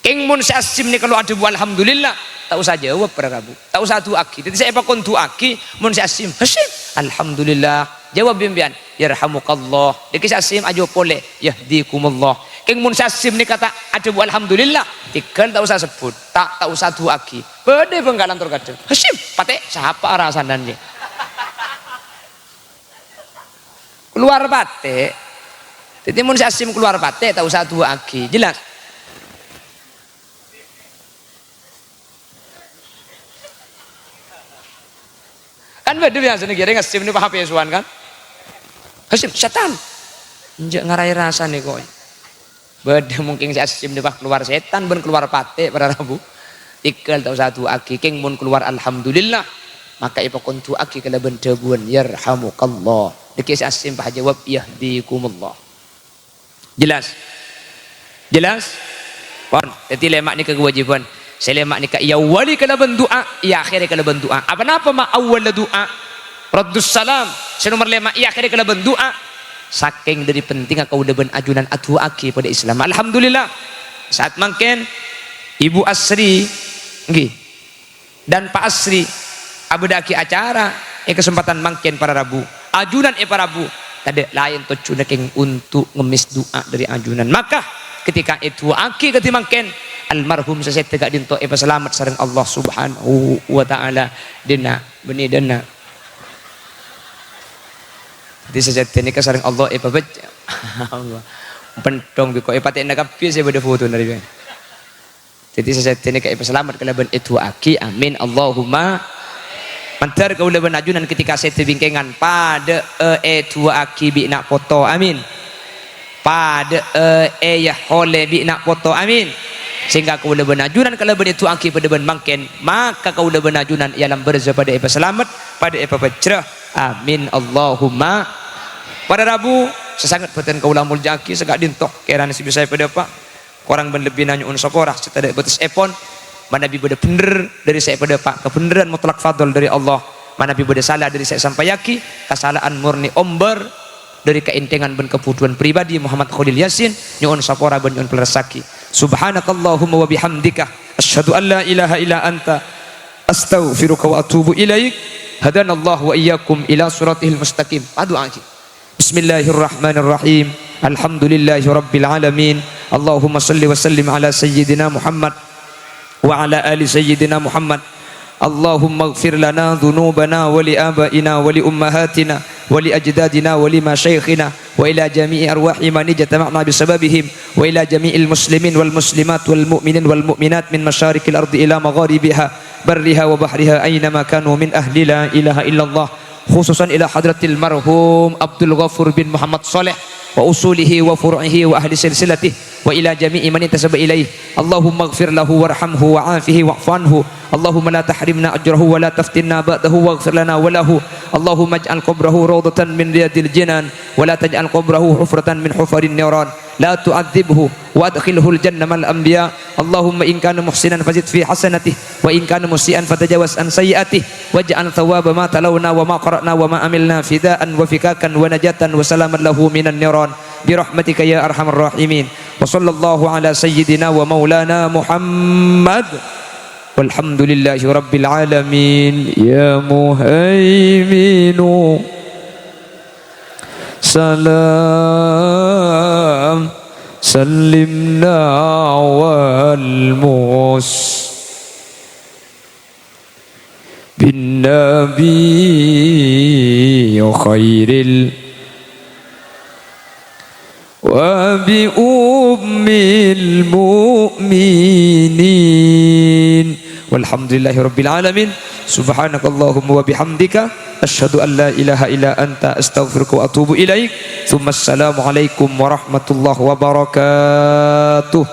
Kèng mon sè assim nèka lo' adhâbu, "Alhamdulillah," ta' osa jâwâb, para rabu. Ta' osa du'aaghi. Dhâddhi sè èpakon du'aaghi, mon sè assim, "Hasyim!" "Alhamdulillah." Jawab bi' empèyan, "Yarhamukallah." Dhâggi' sè asèm ajâwâb polè, "Yahdikumullah." Kèng mon sè asèm nèka ta' adhâbu "Alhamdulillah", tèghâl ta' osa sebbhut, ta', ta' osa du'aaghi. Bâdâ bhângkalan tor kadhâng. "Hasyim, patè', sapa arasanan, yâ?" Kalowar patè'. Dhâddhi, mon sè asèm kalowar patè', ta' osa du'aaghi. Jelas? Kan bâdâ biyasana kèra ngasèm nè pas H P sowan kan? "Hasyim, sètan!" Enjâ' ngaraè rasanè koy. Bâdâ mungkin sè asèm nè pas kalowar sètan bân kalowar patè' para rabu. Tèghâl ta' osa du'aaghi, kèng mon kalowar "Alhamdulillah", maka èpakon du'aaghi kalabân dhâbuwân "Yarhamukallah". Dhâggi' sè asèm pas jawab "Yahdikumullah". Jelas? Jelas? Pon. Dhâddhi lèma' nèka kawâjibhân. Sè lèma' nèka èawwali kalabân du'a, èakhèrè kalabân du'a. Apa napa ma' awwalla du'a? Raddus salam. Sè nomer lèma' èakhèrè kalabân du'a. Sakèng dhâri pentingnga kaulâ bân ajunan adu'aaghi padâ Islam. Alhamdulillah. Saat mangkèn, Ibu Asri, ngghi. Dan Pa' Asri abâdâ'aghi acara è kasempadhân mangkèn para rabu. Ajunan èparabu, tadâ' laèn tojjhuna kèng onto' ngemmès du'a dhâri ajunan. Maka, ketika èdu'aaghi kadhi mangkèn, almarhum sè sèdhâ ka'dinto èpasalamet sareng Allah Subhanahu wa Ta'ala. Dina, bânnè dina. Dhâddhi sè sèdhâ nèka sareng Allah èpabâc-, Allah. Penthong bi' ko' èpatè'na kabbhi sè bâdâ fotona rèya. Dhâddhi, sè sèdhâ nèka èpasalamet kalabân èdu'aaghi. Amin. Allahumma. Mandhâr kaulâ bân ajunan ketika sèdhâ bingkèngan padâ'â èdu'aaghi bi' na' poto. Amin. Padâ'â èyaholè bi' na' poto. Amin. Sehingga kaulâ bân ajunan kalabân èdu'aaghi padâ bân mangkèn, maka kaulâ bân ajunan è alam barzah padâ èpasalamet, padâ èpabâjjhrâ. Amin. Allahumma. Para rabu, sè sanget bhâdhân kaulâ molja'aghi, sè ka'dinto kèrana sè bisa èpadâpa'. Korang bân lebbina nyo'on sapora sè tadâ' bâtessèpon. Manabi bâdâ bhendher dhâri sè èpadâpa' kabhendherran mutlak fadl dhâri Allah, manabi bâdâ sala dhâri sè èsampayaghi, kasala'an morni ombâr dhâri kaènthèngan bân kabhudhuwân pribadi Muhammad Khalil Yasin, nyo'on sapora bân nyo'on palerressaghi. Subhanakallahumma wa bihamdika, asyhadu an la ilaha illa anta, astaghfiruka wa atubu ilaik. Hadanallahu wa iyyakum ila siratihil mustaqim. Adu'aaghi. Bismillahirrahmanirrahim. Alhamdulillahirabbil alamin. Allahumma shalli wa sallim ala sayyidina Muhammad wa ala ali sayyidina Muhammad. Allahumma ighfir lana dzunubana wa li abaina wa li ummahatina wa li ajdadina wa li masyaikhina wa ila jami'i arwahi man ijtama'na bisababihim wa ila jami'il muslimin wal muslimat wal mu'minin wal mu'minat min masyariqil ardi ila magharibiha barriha wa bahriha aina ma kanu min ahli la ilaha illallah. Khususan ila hadratil marhum Abdul Ghafur bin Muhammad Saleh wa usulihi wa furu'ihi wa ahli silsilatih wa ila jami'i man intasaba ilaih. Allahumma ighfir lahu warhamhu wa afihi wa'fu anhu. Allahumma la tahrimna ajrahu wa la taftinna ba'dahu waghfir lana wa lahu. Allahumma ij'al qabrahu raudatan min riyadil jinan wa la taj'al qabrahu hufratan min hufarin niran. La tu'adzibhu wa adkhilhul jannah ma'al anbiya. Allahumma in kana muhsinan fazid fi hasanatih, wa in kana musian fatajawaz an sayyi'atih, waj'al thawaba ma talawna wa ma qara'na wa ma amilna fidaan wa fikakan wa najatan wa salaman lahu minan niran. Bi rahmatika ya arhamar rahimin. Wa sallallahu ala sayyidina wa maulana Muhammad. Walhamdulillahi rabbil alamin. Ya Muhaiminu. Salam, sallimna wal mus. Bin Nabi khairil wa bi ummil mu'minin. Walhamdulillahi rabbil alamin. Subhanakallahumma wa bihamdika, asyhadu an la ilaha illa anta, astaghfiruka wa atubu ilaik. Tsumma assalamualaikum warahmatullahi wabarakatuh.